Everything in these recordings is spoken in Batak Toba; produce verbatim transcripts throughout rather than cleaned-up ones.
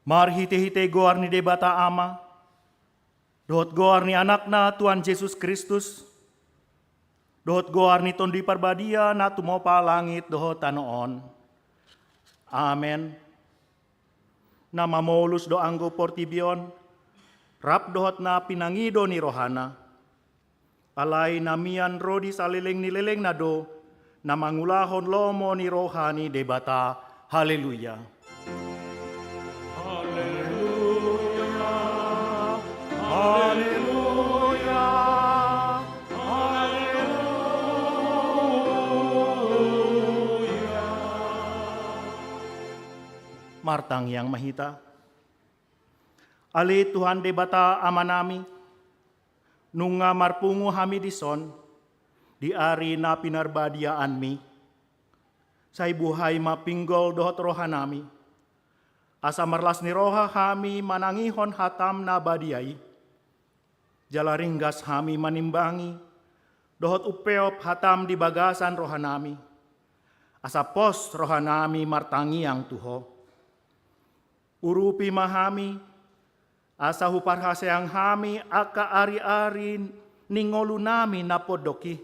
Marhite-hite goar ni Debata Ama, dohot goar ni Anakna Tuhan Jesus Kristus, dohot goar ni Tondi Parbadia na tumopa langit dohot tano on. Amen. Na mamolus do anggo portibi on, rap dohot na pinangido ni rohana. Alai na mian ro di saleleng ni lelengna do, na mangulahon lomo ni roha ni Debata. Haleluya. Haleluya. Haleluya. Haleluya. Martangiang ma hita. Ale Tuhan Debata Amanami, nunga marpungu hami dison, di ari na pinarbadiaanmi. Sai buhai ma pinggol dohot rohanami, asa marlas ni roha hami manangihon hatam na badia i. Jala ringgas hami manimbangi, dohot umpeop hatam di bagasan rohanami. Asa pos rohanami martangiang tu Ho. Urupi ma hami, asa huparhaseang hami angka ari-ari ni ngolunami na pondok i.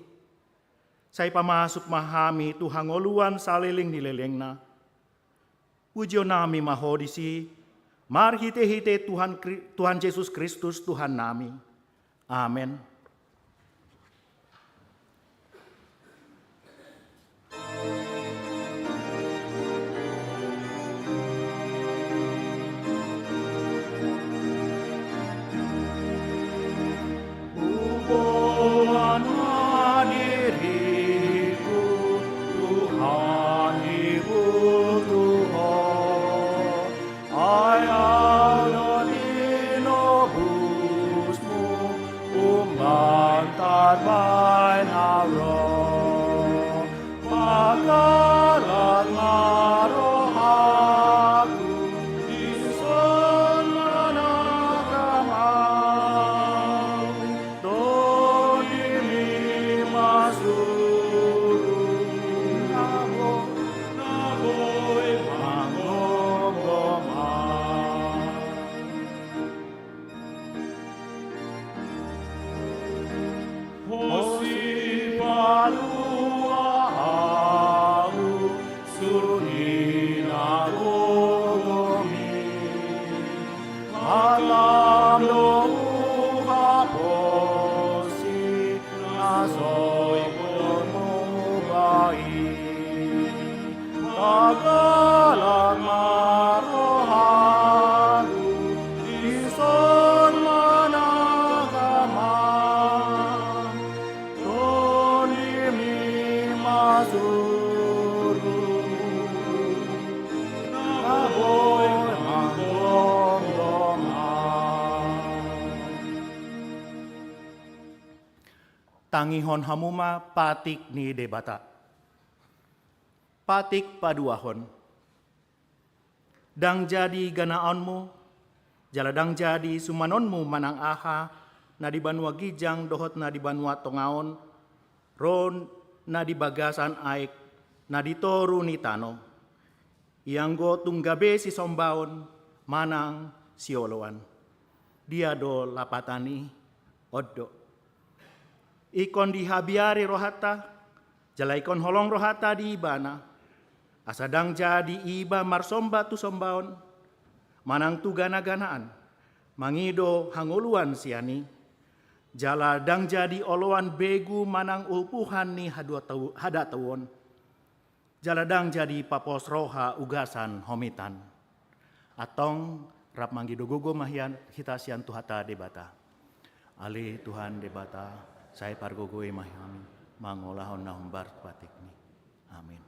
Sai pamasuk ma hami tu hangoluan saleleng ni lelengna. Pujionami ma Ho disi, marhite-hite Tuhan Kri-, Tuhan Jesus Kristus Tuhannami. Amen. Huboan ma diringku, Tuhan, dibutuhon. Ai Au do tinobusmu, umbahen tarbahen Au ro. Pangkalan ma rohangku, dison manangihon Au. Tondimi ma suru, na boi manggomgom Au. Ho sipalua au, suru ni na gogom i. Hatam do huhaposi, na so ibotomu bahen. Pangkalan ma rohangku, dison manangihon Au. Tondimi ma suru, na boi manggomgom Au. Tangihon hamu ma patik ni Debata. Patik paduahon. Ndang jadi ganaonmu, jala ndang jadi sumanonmu manang aha na di banua ginjang dohot na di banua tonga on, ro na di bagasan aek na di toru ni tano. Ianggo tung gabe sisombaon manang sioloan. Dia do lapatan i? On do. Ingkon dihabiari rohanta, jala ingkon holong rohanta di Ibana, asa ndang jadi iba marsomba tu sombaon, manang tu ganaganaan, mangido hangoluan sian i, jala ndang jadi oloan begu manang ulpuhan ni hadua tau-, hadatauon. Jala ndang jadi papos roha ugasan homitan. Antong rap mangido gogo ma hian hita sian Tuhanta Debata. Ale Tuhan Debata, sai pargogoi ma hami mangulahon na hombar patikmi. Amin.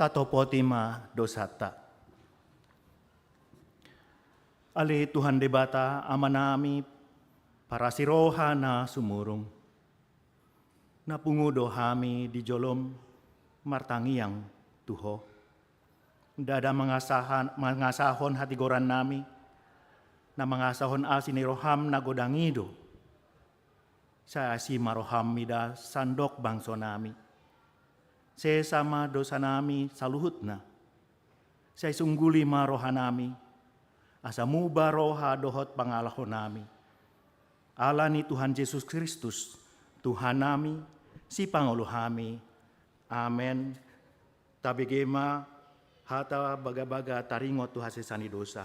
Tatopoti ma dosanta. Ale Tuhan Debata, Amanami, parasi roha na sumurung, na pungu do hami di jolom martangiang tu Ho. Ndada mangasahan, mangasahon hatigorannami, na mangasahon asi ni roham na godang i do. Sai asi ma roham mida sandok bangsonami. Sesa ma dosanami saluhutna. Sai sungguli ma rohanami, asa muba roha dohot pangalahonami. Ala ni Tuhan Jesus Kristus, Tuhannami, Sipangolu hami. Amen. Tabege ma hata bagabaga taringot tu hasesaan ni dosa.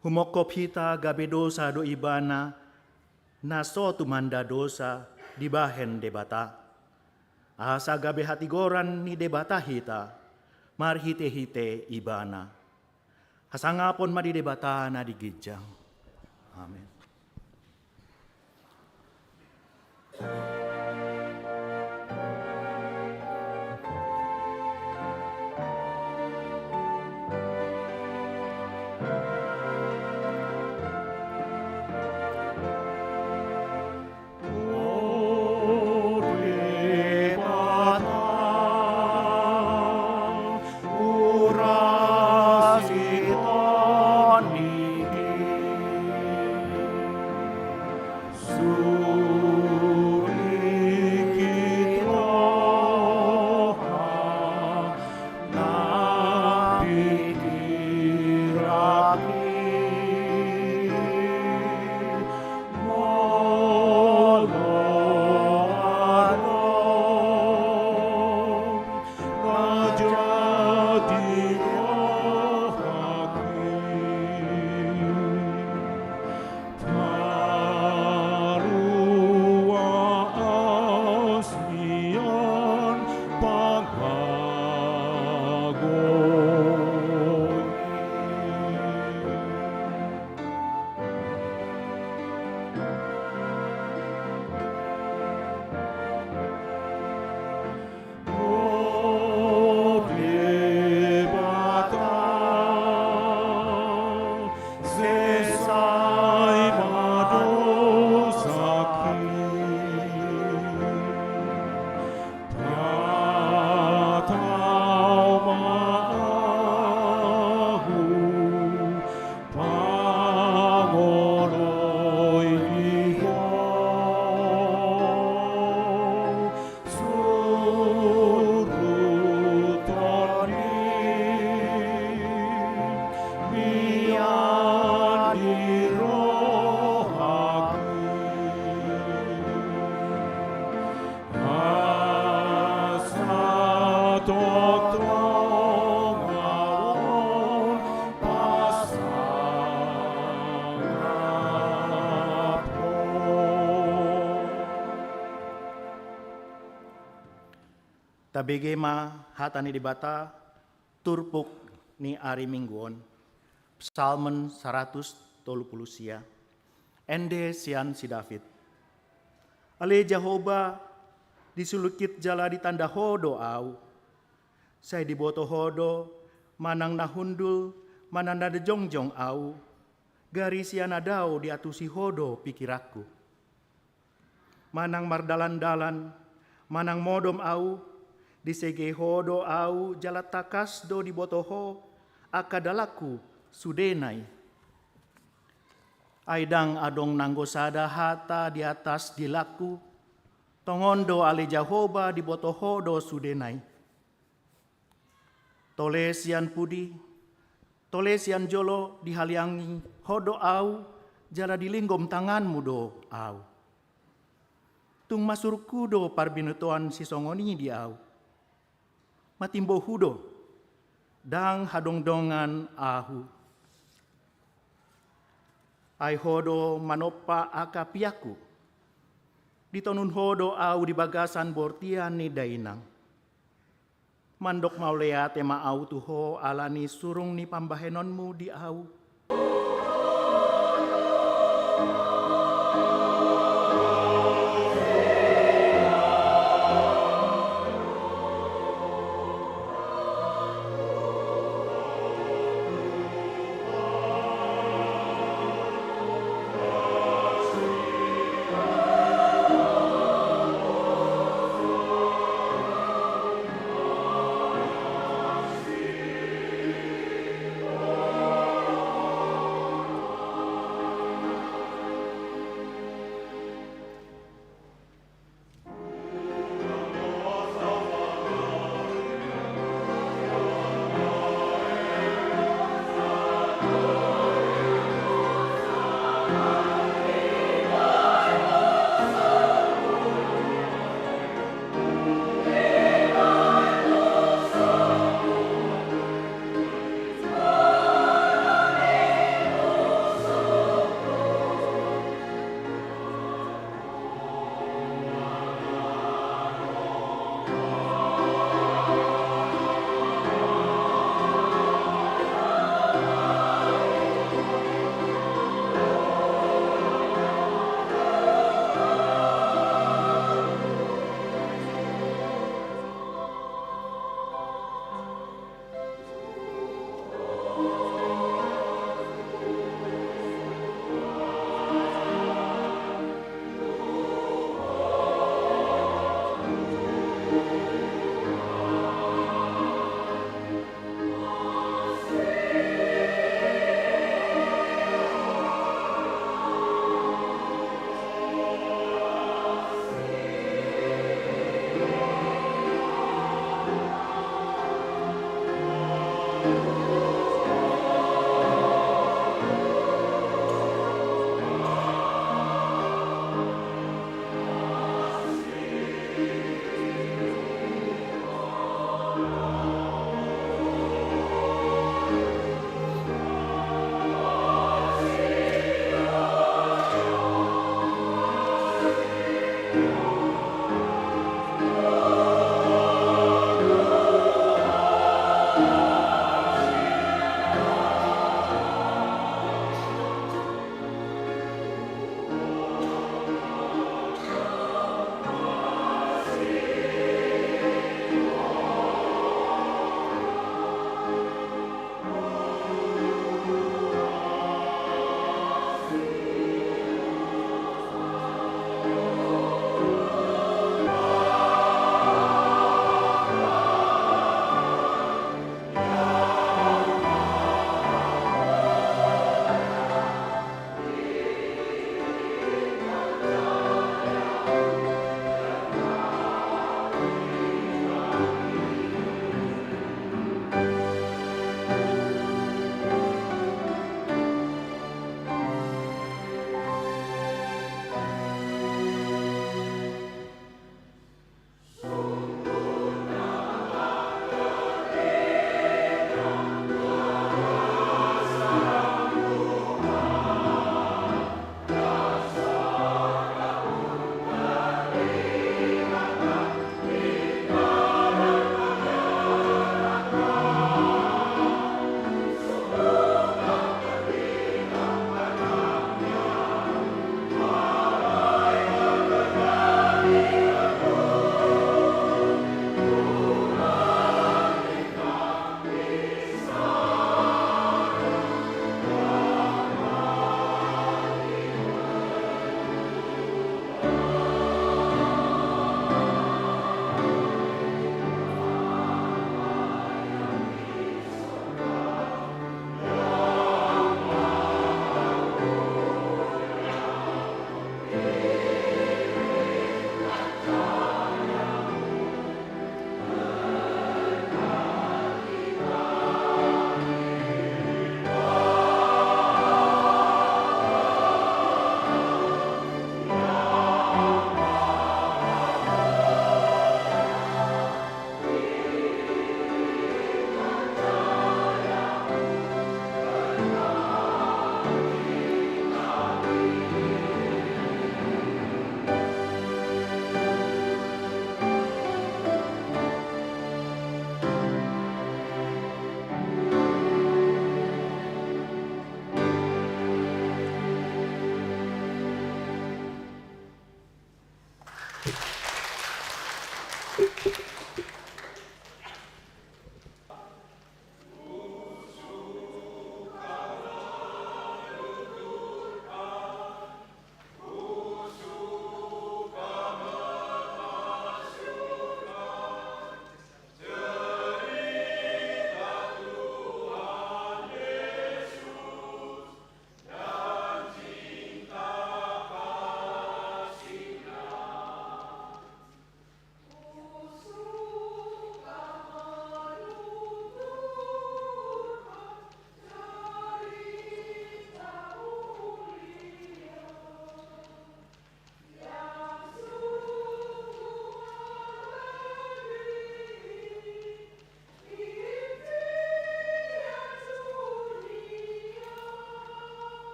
Humongkop hita gabe dosa do Ibana, na so tumanda dosa dibahen Debata. Asa gabe hatigoran ni Debata hita, marhitehite Ibana. Hasangapon ma di Debata na di ginjang. Amen. Tabege ma hata ni Debata, turpuk ni ari Minggu on. Psalmen saratus tolu pulu sia. Ende sian si David. Ale Jahowa, disulukit jala ditanda Ho do ahu. Sai diboto Ho do, manang na hundul, manang na jongjong ahu. Gari sian na dao diantusi Ho do pingkiranku. Manang mardalandalan, manang modom ahu, disege Ho do ahu, jala tangkas do diboto Ho angka dalanku sudena i. Ai ndang adong nanggo sada hata di atas dilangku, tongon do ale Jahowa diboto Ho do sudena i. Tole sian pudi, tole sian jolo dihaliangi Ho do ahu, jala dilinggom tanganmu do ahu. Tung masurungku do parbinotoan sisongon i di ahu. Matimbo hu do, ndang hadongdongan ahu. Ai Ho do manompa angka piakku. Ditonun Ho do ahu di bagasan bortian ni dainang. Mandok mauliate ma ahu tu Ho ala ni surung ni pambahenonmu di ahu.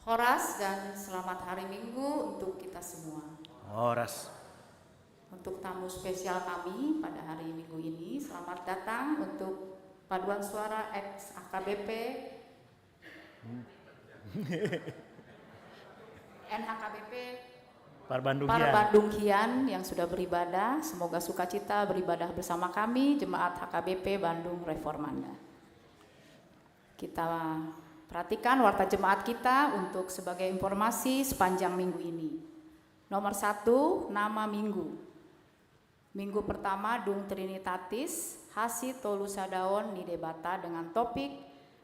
Horas dan selamat hari Minggu untuk kita semua. Horas. Untuk tamu spesial kami pada hari Minggu ini, selamat datang untuk paduan suara ex H K B P, N H K B P Parbandung Hian. Parbandung Hian yang sudah beribadah. Semoga sukacita beribadah bersama kami, Jemaat H K B P Bandung Reformanda. Kita perhatikan warta jemaat kita untuk sebagai informasi sepanjang minggu ini. Nomor satu, nama minggu. Minggu pertama dung Trinitatis, hasi tolu sadaon ni Debata dengan topik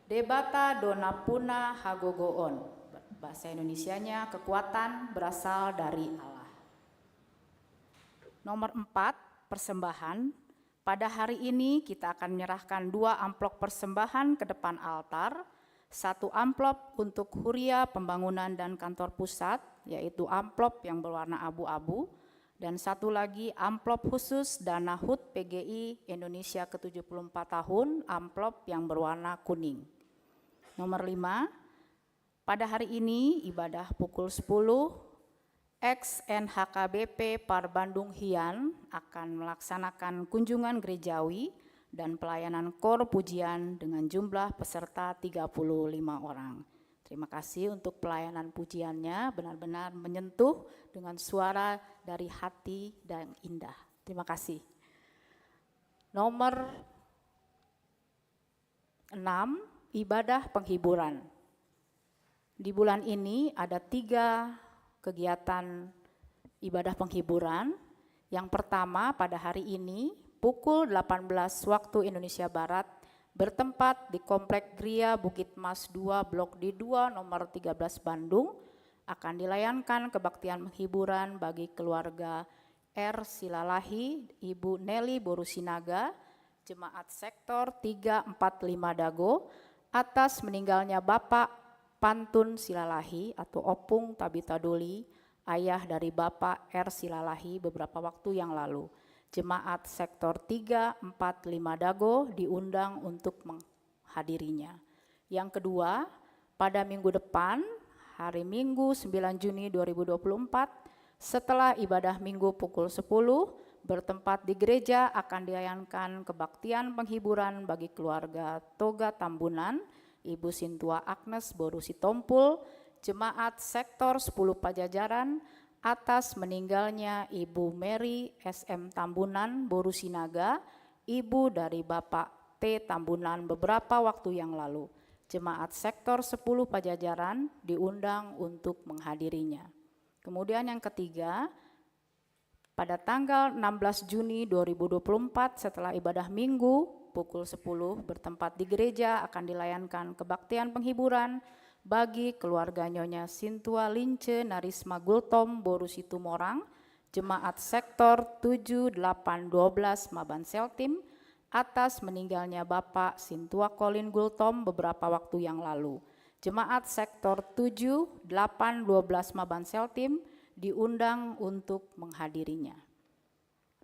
Debata do nampuna hagogoon. Bahasa Indonesianya, kekuatan berasal dari Allah. Nomor empat, persembahan. Pada hari ini kita akan menyerahkan dua amplop persembahan ke depan altar, satu amplop untuk Huria Pembangunan dan Kantor Pusat, yaitu amplop yang berwarna abu-abu, dan satu lagi amplop khusus dana hut P G I Indonesia ke tujuh puluh empat tahun, amplop yang berwarna kuning. Nomor lima, pada hari ini ibadah pukul sepuluh, ex N H K B P Parbandung Hian akan melaksanakan kunjungan gerejawi dan pelayanan kor pujian dengan jumlah peserta tiga puluh lima orang. Terima kasih untuk pelayanan pujiannya, benar-benar menyentuh dengan suara dari hati dan indah. Terima kasih. Nomor enam, ibadah penghiburan. Di bulan ini ada tiga kegiatan ibadah penghiburan. Yang pertama, pada hari ini pukul delapan belas waktu Indonesia Barat, bertempat di Komplek Gria Bukit Mas dua, Blok D dua, nomor tiga belas, Bandung, akan dilayankan kebaktian penghiburan bagi keluarga R Silalahi, Ibu Nelly Borusinaga, Jemaat Sektor tiga empat lima Dago, atas meninggalnya Bapak Pantun Silalahi atau Opung Tabita Doli, ayah dari Bapak R Silalahi, beberapa waktu yang lalu. Jemaat Sektor tiga empat lima Dago diundang untuk meng-, hadirinya. Yang kedua, pada minggu depan, hari Minggu, sembilan Juni dua ribu dua puluh empat, setelah ibadah Minggu pukul sepuluh, bertempat di gereja, akan dilayankan kebaktian penghiburan bagi keluarga Toga Tambunan, Ibu Sintua Agnes boru Sitompul, Jemaat Sektor sepuluh Pajajaran, atas meninggalnya Ibu Mary S M Tambunan boru Sinaga, ibu dari Bapak T Tambunan, beberapa waktu yang lalu. Jemaat Sektor sepuluh Pajajaran diundang untuk menghadirinya. Kemudian yang ketiga, pada tanggal enam belas Juni dua ribu dua puluh empat, setelah ibadah Minggu, pukul sepuluh, bertempat di gereja, akan dilayankan kebaktian penghiburan bagi keluarga Nyonya Sintua Lince Narisma Gultom boru Situmorang, Jemaat Sektor tujuh delapan dua belas Maban Seltim, atas meninggalnya Bapak Sintua Colin Gultom beberapa waktu yang lalu. Jemaat Sektor tujuh delapan dua belas Maban Seltim diundang untuk menghadirinya.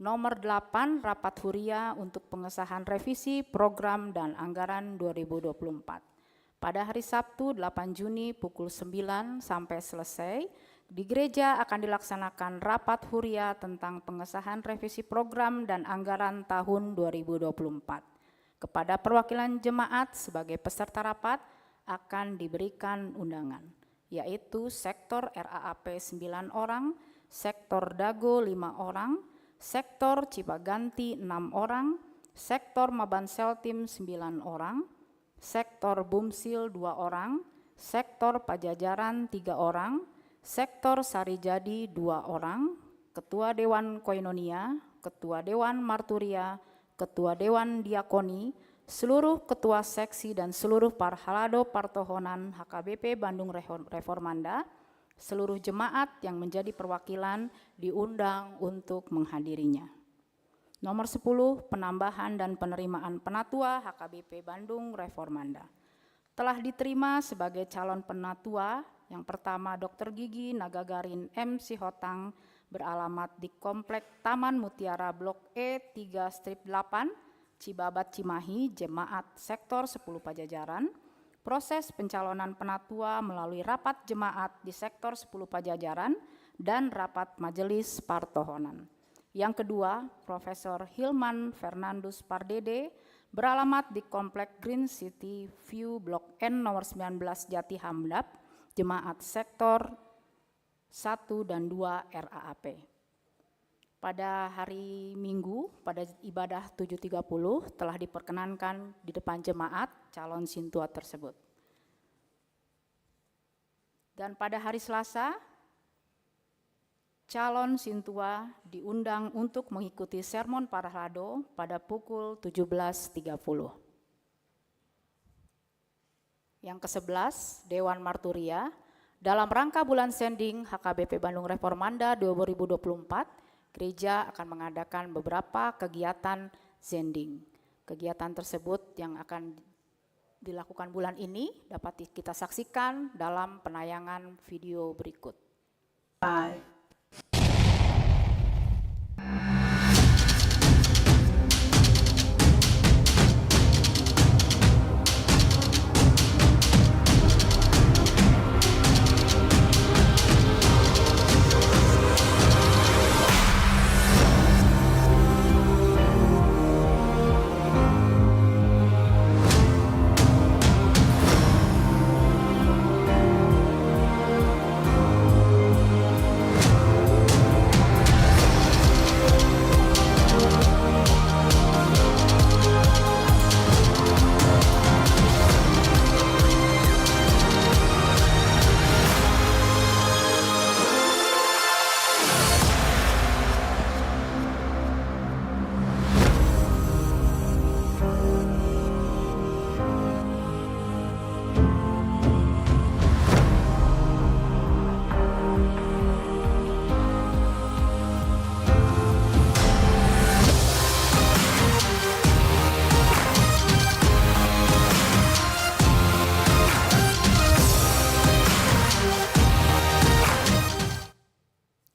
Nomor delapan, rapat huria untuk pengesahan revisi program dan anggaran dua ribu dua puluh empat. Pada hari Sabtu, delapan Juni, pukul sembilan sampai selesai, di gereja akan dilaksanakan rapat huria tentang pengesahan revisi program dan anggaran tahun dua ribu dua puluh empat. Kepada perwakilan jemaat sebagai peserta rapat akan diberikan undangan, yaitu Sektor R A A P sembilan orang, Sektor Dago lima orang, Sektor Cipaganti enam orang, Sektor Maban Seltim sembilan orang, Sektor Bumsil dua orang, Sektor Pajajaran tiga orang, Sektor Sarijadi dua orang, Ketua Dewan Koinonia, Ketua Dewan Marturia, Ketua Dewan Diakoni, seluruh Ketua Seksi dan seluruh Parhalado Partohonan H K B P Bandung Rehor-, Reformanda, seluruh jemaat yang menjadi perwakilan diundang untuk menghadirinya. Nomor sepuluh, penambahan dan penerimaan penatua H K B P Bandung Reformanda. Telah diterima sebagai calon penatua, yang pertama, Doktor Gigi Nagagarin M Sihotang, beralamat di Komplek Taman Mutiara Blok E tiga strip delapan, Cibabat Cimahi, Jemaat Sektor sepuluh Pajajaran. proses pencalonan penatua melalui rapat jemaat di sektor sepuluh Pajajaran dan rapat majelis partohonan. Yang kedua, Profesor Hilman Fernandus Pardede, beralamat di Komplek Green City View Blok N nomor sembilan belas Jati Handap, jemaat sektor satu dan dua R A A P. Pada hari Minggu, pada ibadah tujuh tiga puluh, telah diperkenankan di depan jemaat calon sintua tersebut. Dan pada hari Selasa, calon sintua diundang untuk mengikuti sermon parhalado pada pukul tujuh belas tiga puluh. Yang kesebelas, Dewan Marturia. Dalam rangka bulan Sending H K B P Bandung Reformanda dua ribu dua puluh empat, gereja akan mengadakan beberapa kegiatan Sending. Kegiatan tersebut yang akan dilakukan bulan ini dapat kita saksikan dalam penayangan video berikut. Bye.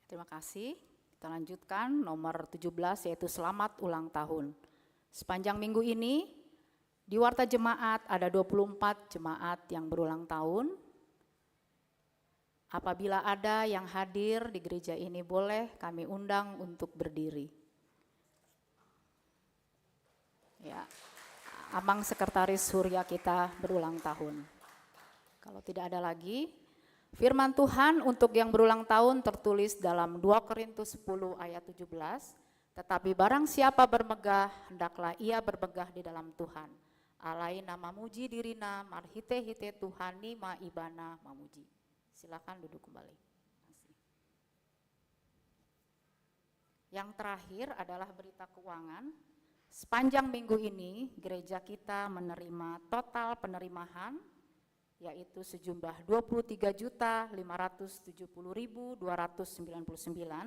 Terima kasih. Kita lanjutkan nomor tujuh belas, yaitu selamat ulang tahun. Sepanjang minggu ini, di Warta Jemaat ada dua puluh empat jemaat yang berulang tahun. Apabila ada yang hadir di gereja ini, boleh kami undang untuk berdiri. Ya, Amang Sekretaris Huria kita berulang tahun. Kalau tidak ada lagi, firman Tuhan untuk yang berulang tahun tertulis dalam dua Korintus sepuluh ayat tujuh belas, "Tetapi barang siapa bermegah, hendaklah ia bermegah di dalam Tuhan. Alai na mamuji dirina marhite-hite Tuhan i ma ibana mamuji." Silakan duduk kembali. Terima kasih. Yang terakhir adalah berita keuangan. Sepanjang minggu ini, gereja kita menerima total penerimaan, yaitu sejumlah dua puluh tiga juta lima ratus tujuh puluh ribu dua ratus sembilan puluh sembilan,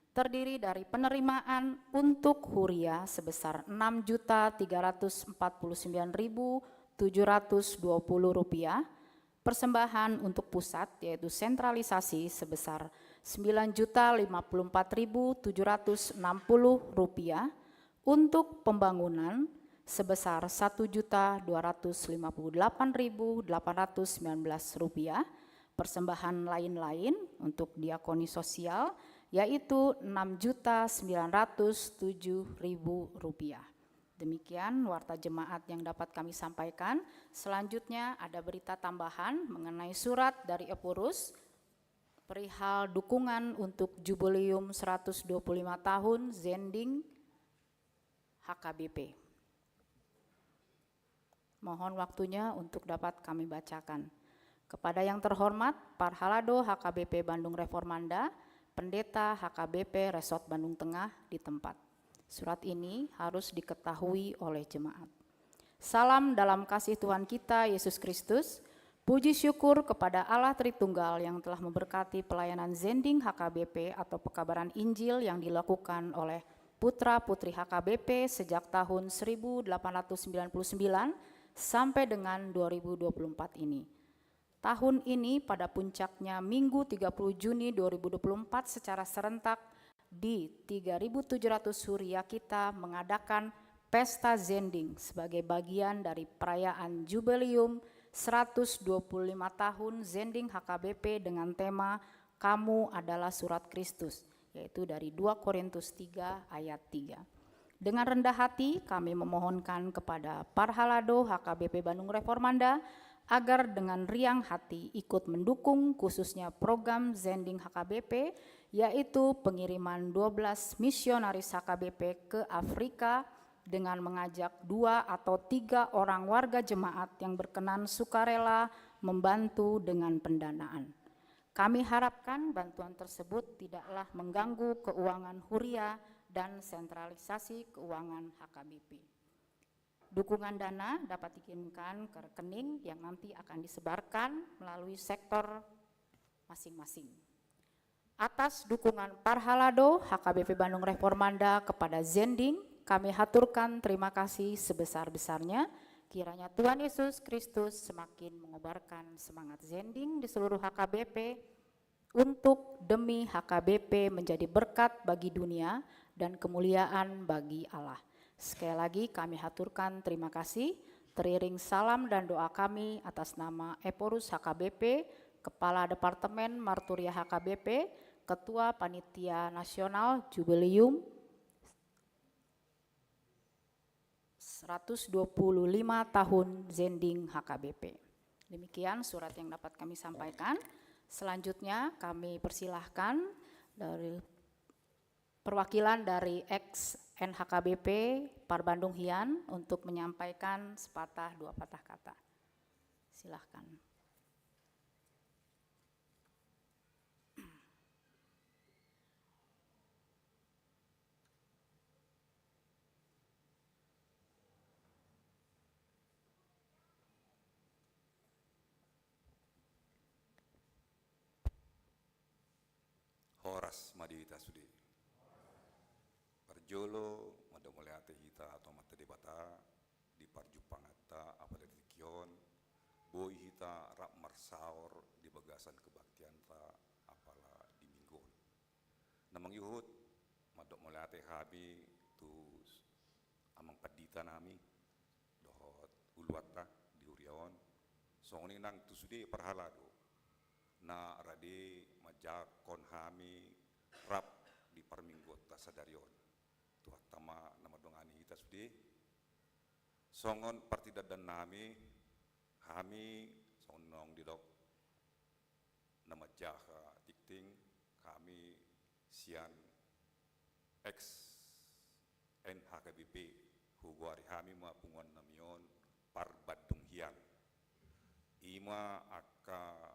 terdiri dari penerimaan untuk huria sebesar enam juta tiga ratus empat puluh sembilan ribu tujuh ratus dua puluh rupiah, persembahan untuk pusat, yaitu sentralisasi, sebesar sembilan juta lima puluh empat ribu tujuh ratus enam puluh rupiah, untuk pembangunan sebesar satu juta dua ratus lima puluh delapan ribu delapan ratus sembilan belas rupiah, persembahan lain-lain untuk diakoni sosial, yaitu enam juta sembilan ratus tujuh ribu rupiah. Demikian warta jemaat yang dapat kami sampaikan. Selanjutnya ada berita tambahan mengenai surat dari Epurus perihal dukungan untuk Jubileum seratus dua puluh lima tahun Zending H K B P. Mohon waktunya untuk dapat kami bacakan. Kepada yang terhormat Parhalado H K B P Bandung Reformanda, Pendeta H K B P Resort Bandung Tengah di tempat. Surat ini harus diketahui oleh jemaat. Salam dalam kasih Tuhan kita, Yesus Kristus. Puji syukur kepada Allah Tritunggal yang telah memberkati pelayanan Zending H K B P atau pekabaran Injil yang dilakukan oleh putra-putri H K B P sejak tahun seribu delapan ratus sembilan puluh sembilan sampai dengan dua ribu dua puluh empat ini. Tahun ini, pada puncaknya, Minggu tiga puluh Juni dua ribu dua puluh empat, secara serentak di tiga ribu tujuh ratus huria kita mengadakan Pesta Zending sebagai bagian dari perayaan Jubileum seratus dua puluh lima tahun Zending H K B P dengan tema Kamu Adalah Surat Kristus, yaitu dari dua Korintus tiga ayat tiga. Dengan rendah hati, kami memohonkan kepada Parhalado H K B P Bandung Reformanda agar dengan riang hati ikut mendukung khususnya program Zending H K B P, yaitu pengiriman dua belas misionaris H K B P ke Afrika dengan mengajak dua atau tiga orang warga jemaat yang berkenan sukarela membantu dengan pendanaan. Kami harapkan bantuan tersebut tidaklah mengganggu keuangan huria dan sentralisasi keuangan H K B P. Dukungan dana dapat dikirimkan ke rekening yang nanti akan disebarkan melalui sektor masing-masing. Atas dukungan Parhalado H K B P Bandung Reformanda kepada Zending, kami haturkan terima kasih sebesar-besarnya. Kiranya Tuhan Yesus Kristus semakin mengobarkan semangat Zending di seluruh H K B P untuk demi H K B P menjadi berkat bagi dunia dan kemuliaan bagi Allah. Sekali lagi kami haturkan terima kasih, teriring salam dan doa kami atas nama Ephorus H K B P, Kepala Departemen Marturia H K B P, Ketua Panitia Nasional Jubileum seratus dua puluh lima tahun Zending H K B P. Demikian surat yang dapat kami sampaikan. Selanjutnya kami persilahkan dari perwakilan dari ex N H K B P Parbandung Hian untuk menyampaikan sepatah dua patah kata. Silahkan. Horas ma di hita sude. Parjolo mandok mauliate hita tu Amanta Debata di parjumpanganta apala di tingki on, boi hita rap marsaor di bagasan kebaktianta apala di Minggu on. Na mangihut mandok mauliate hami tu amang pandita nami dohot uluanta di huria on. Songon i nang tu sude parhalado na rade manjangkon hami rap di parmingguonta sadari on. Tuhanta ma na mandongani hita sude. Songon partindandan nami, hami songon naung didok na manjaha tingting, hami sian ex N H K B P, hugoari hami ma punguan nami on Parbandung Hian. I ma angka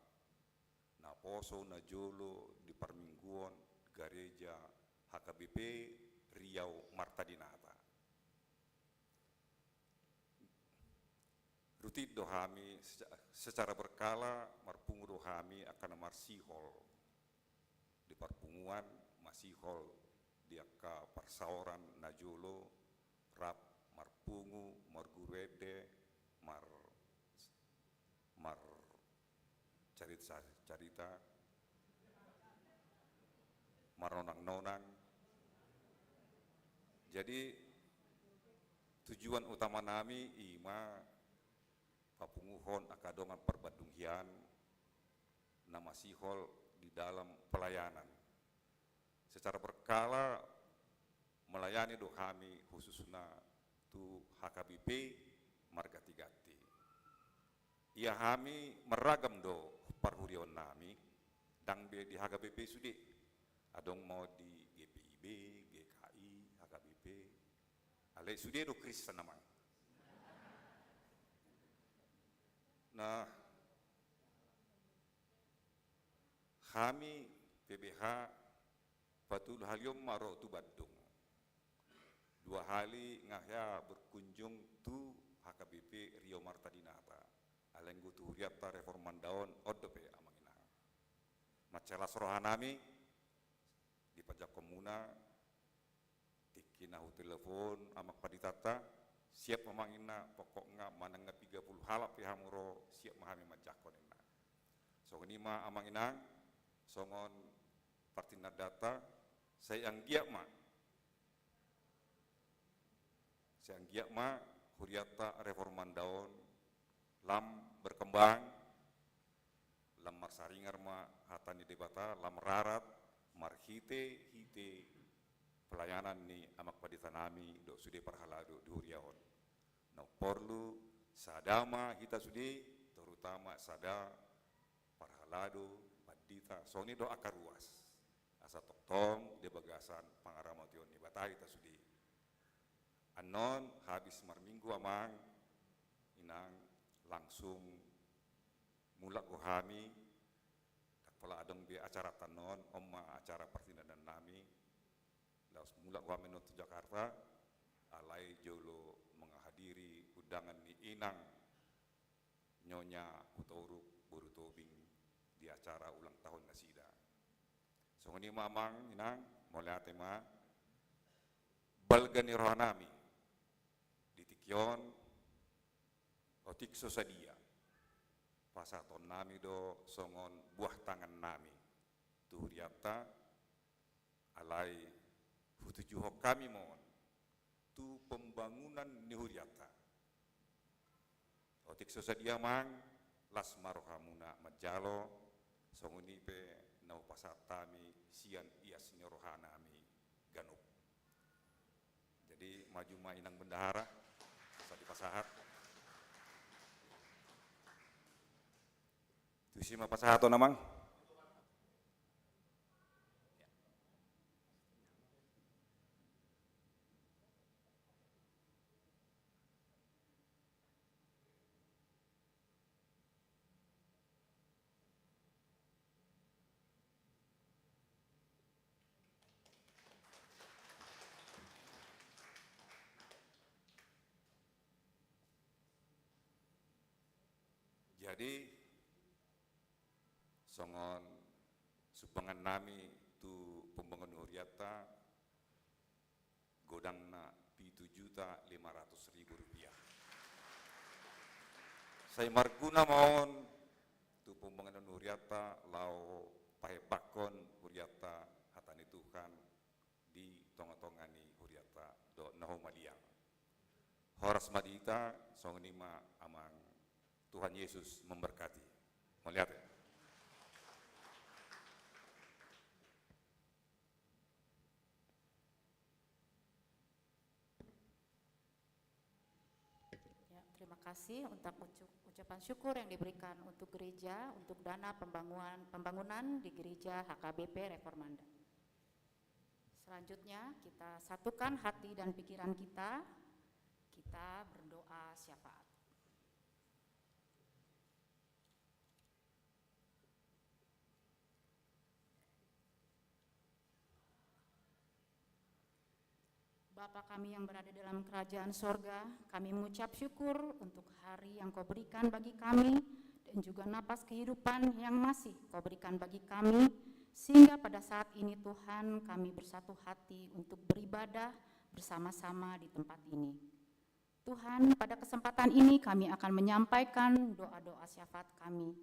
naposo najolo di parmingguon gareja H K B P Riau Martadinata. Rutin do hami seca-, secara berkala marpungu do hami angka na marsihol di parpunguan, masihol di angka parsaoran najolo, rap marpungu, marguru ende, mar-, mar-, carita, carita, maronang-nonang. Jadi tujuan utama nami i ma papunguhon angka dongan Parbandung Hian na masihol di dalam pelayanan. Secara berkala melayani do hami khususna tu H K B P marganti-ganti. Ia hami marragam do parhuriaon nami, ndang be di H K B P sude, adong ma di G P I B, G K I, H K B P, alai sude do Kristen amang. Nah, hami P B H patolu hali on ma ro tu Bandung. Dua hali nga hea berkunjung tu H K B P Riau Martadinata. Alai anggo tu hurianta Reformanda on, on dope amang inang. Mansai las roha nami dipanjangkonmuna. Tingki na hutelepon amang panditanta, siap ma amang inang, pokokna manang na piga pulu halak pe hamu ro, siap ma hami manjangkon ninna. Songon i ma amang inang, songon partindandanta, sai anggiat ma, sai anggiat ma hurianta Reformanda on lam berkembang, lam marsaringar ma hata ni Debata, lam rarat, marhite-hite pelayanan ni amang pandita nami dohot sude parhalado di huria on. Na porlu sada ma hita sude, terutama sada parhalado, pandita, songon i do angka ruas. Asa tongtong di bagasan pangaramotion ni Debata hita sude. Annon habis marminggu amang, inang, langsung mulak do hami, ndang pola adong be acara annon, on ma acara partinandaan nami, laos mulak do hami annon tu Jakarta, alai jolo menghadiri undangan ni inang Nyonya Hutauruk boru Tobing di acara ulang tahun nasida. Songon i ma amang inang, mauliate ma. Balga ni roha nami di tingki on, otik so sadia, pasahaton nami do songon buah tangan nami tu hurianta, alai hutujuhon hami ma on tu pembangunan ni hurianta. Otik so sadia amang, las ma rohamuna manjalo, songon i pe na hupasahat hami sian ias ni roha nami ganup. Jadi maju ma inang bendahara, asa dipasahat. Tusi ma pasahaton amang. Jadi songon sumbangan nami tu pembangunan hurianta, godangna pitu juta lima ratus ribu rupiah. Sai marguna ma on tu pembangunan hurianta, laho pahebakkon hurianta hata ni Tuhan di tonga-tonga ni hurianta dohot na humaliang. Horas ma di hita, songon i ma amang, Tuhan Yesus memberkati. Mauliate. Ya, terima kasih untuk ucu-, ucapan syukur yang diberikan untuk gereja, untuk dana pembangunan, pembangunan di gereja H K B P Reformanda. Selanjutnya, kita satukan hati dan pikiran kita, kita berdoa syafaat. Bapa kami yang berada dalam kerajaan sorga, kami mengucap syukur untuk hari yang Kau berikan bagi kami dan juga napas kehidupan yang masih Kau berikan bagi kami, sehingga pada saat ini, Tuhan, kami bersatu hati untuk beribadah bersama-sama di tempat ini. Tuhan, pada kesempatan ini kami akan menyampaikan doa-doa syafaat kami.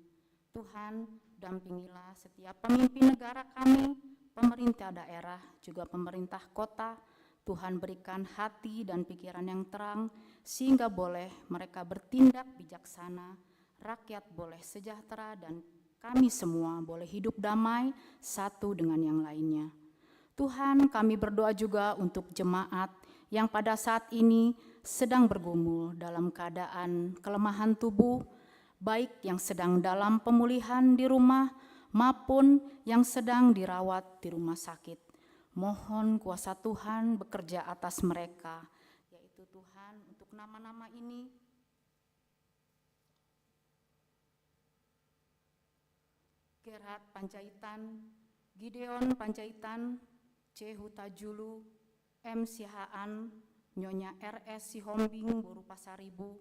Tuhan, dampingilah setiap pemimpin negara kami, pemerintah daerah, juga pemerintah kota. Tuhan, berikan hati dan pikiran yang terang, sehingga boleh mereka bertindak bijaksana, rakyat boleh sejahtera, dan kami semua boleh hidup damai satu dengan yang lainnya. Tuhan, kami berdoa juga untuk jemaat yang pada saat ini sedang bergumul dalam keadaan kelemahan tubuh, baik yang sedang dalam pemulihan di rumah maupun yang sedang dirawat di rumah sakit. Mohon kuasa Tuhan bekerja atas mereka, yaitu Tuhan, untuk nama-nama ini, Gerhard Panjaitan, Gideon Panjaitan, C Hutajulu, M Siahaan, Nyonya R S Sihombing boru Pasaribu,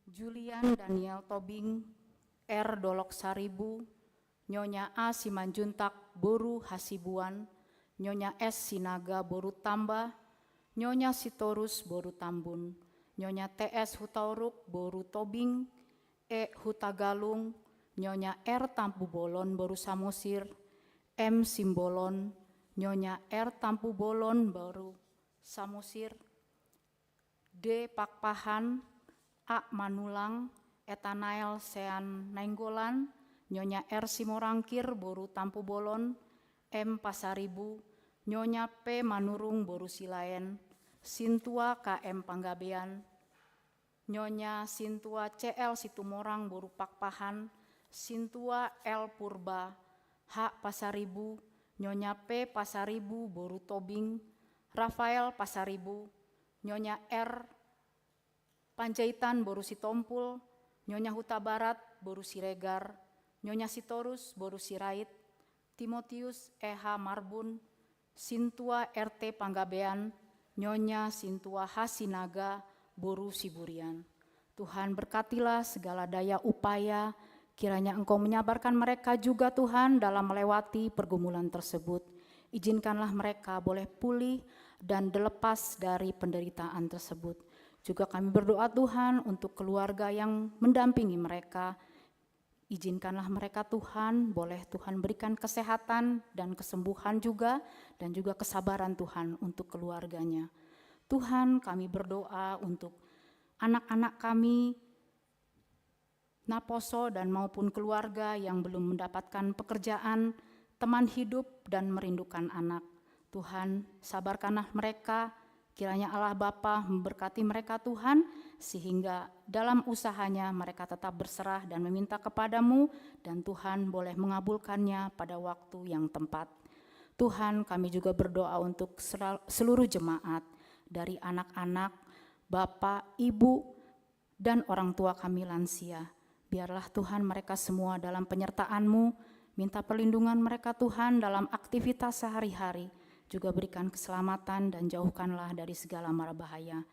Julian Daniel Tobing, R Dolok Saribu, Nyonya A Simanjuntak boru Hasibuan, Nyonya S Sinaga boru Tamba, Nyonya Sitorus boru Tambun, Nyonya T S Hutauruk boru Tobing, E Hutagalung, Nyonya R Tampubolon boru Samosir, M Simbolon, Nyonya R Tampubolon boru Samosir, D Pakpahan, A Manulang, Etanael Sean Nainggolan, Nyonya R. Simorangkir boru Tampubolon, M. Pasaribu, Nyonya P. Manurung boru Silaen, Sintua K. M. Panggabean, Nyonya Sintua C. L. Situmorang boru Pakpahan, Sintua L. Purba H. Pasaribu, Nyonya P. Pasaribu boru Tobing, Rafael Pasaribu, Nyonya R. Panjaitan boru Sitompul, Nyonya Hutabarat boru Siregar, Nyonya Sitorus boru Sirait, Timotius E. H. Marbun, Sintua R. T. Panggabean, Nyonya Sintua H. Sinaga boru Siburian. Tuhan, berkatilah segala daya upaya, kiranya Engkau menyabarkan mereka juga, Tuhan, dalam melewati pergumulan tersebut. Izinkanlah mereka boleh pulih dan lepas dari penderitaan tersebut. Juga kami berdoa, Tuhan, untuk keluarga yang mendampingi mereka. Izinkanlah mereka, Tuhan, boleh Tuhan berikan kesehatan dan kesembuhan juga, dan juga kesabaran, Tuhan, untuk keluarganya. Tuhan, kami berdoa untuk anak-anak kami, naposo dan maupun keluarga yang belum mendapatkan pekerjaan, teman hidup, dan merindukan anak. Tuhan, sabarkanlah mereka, kiranya Allah Bapa memberkati mereka, Tuhan, sehingga dalam usahanya mereka tetap berserah dan meminta kepada-Mu, dan Tuhan boleh mengabulkannya pada waktu yang tempat. Tuhan, kami juga berdoa untuk sel-, seluruh jemaat, dari anak-anak, bapak, ibu, dan orang tua kami lansia. Biarlah Tuhan mereka semua dalam penyertaan-Mu, minta perlindungan mereka, Tuhan, dalam aktivitas sehari-hari. Juga berikan keselamatan dan jauhkanlah dari segala mara bahaya.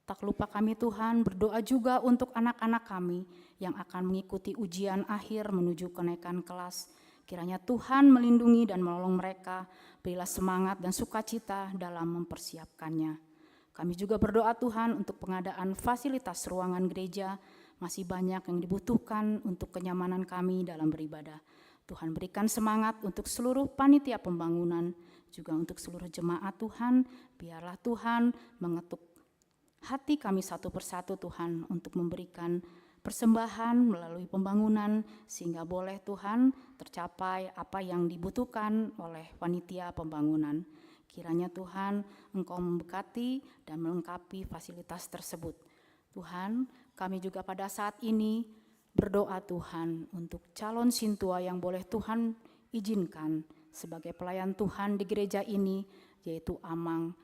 Tak lupa kami, Tuhan, berdoa juga untuk anak-anak kami yang akan mengikuti ujian akhir menuju kenaikan kelas. Kiranya Tuhan melindungi dan menolong mereka, berilah semangat dan sukacita dalam mempersiapkannya. Kami juga berdoa, Tuhan, untuk pengadaan fasilitas ruangan gereja, masih banyak yang dibutuhkan untuk kenyamanan kami dalam beribadah. Tuhan, berikan semangat untuk seluruh panitia pembangunan, juga untuk seluruh jemaat, Tuhan. Biarlah Tuhan mengetuk hati kami satu persatu, Tuhan, untuk memberikan persembahan melalui pembangunan, sehingga boleh, Tuhan, tercapai apa yang dibutuhkan oleh panitia pembangunan. Kiranya, Tuhan, Engkau memberkati dan melengkapi fasilitas tersebut. Tuhan, kami juga pada saat ini berdoa, Tuhan, untuk calon sintua yang boleh Tuhan izinkan sebagai pelayan Tuhan di gereja ini, yaitu Amang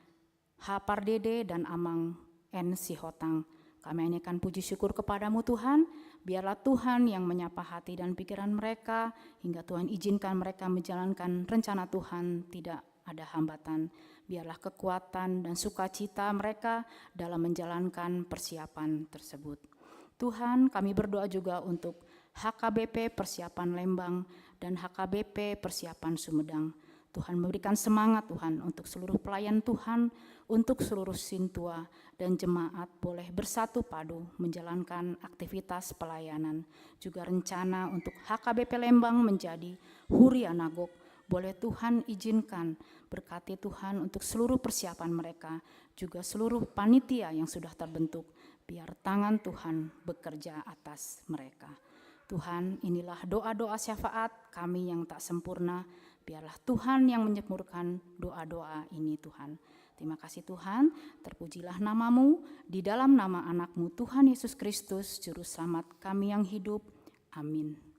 H. Pardede dan Amang N. Sihotang. Kami naikkan puji syukur kepada-Mu, Tuhan. Biarlah Tuhan yang menyapa hati dan pikiran mereka, hingga Tuhan izinkan mereka menjalankan rencana Tuhan tidak ada hambatan. Biarlah kekuatan dan sukacita mereka dalam menjalankan persiapan tersebut. Tuhan, kami berdoa juga untuk H K B P Persiapan Lembang dan H K B P Persiapan Sumedang. Tuhan, memberikan semangat, Tuhan, untuk seluruh pelayan Tuhan, untuk seluruh sintua dan jemaat boleh bersatu padu menjalankan aktivitas pelayanan. Juga rencana untuk H K B P Lembang menjadi huria na gok. Boleh Tuhan izinkan, berkati, Tuhan, untuk seluruh persiapan mereka, juga seluruh panitia yang sudah terbentuk. Biar tangan Tuhan bekerja atas mereka. Tuhan, inilah doa-doa syafaat kami yang tak sempurna. Biarlah Tuhan yang menyempurnakan doa-doa ini, Tuhan. Terima kasih, Tuhan. Terpujilah nama-Mu, di dalam nama Anak-Mu, Tuhan Yesus Kristus, Juru Selamat kami yang hidup. Amin.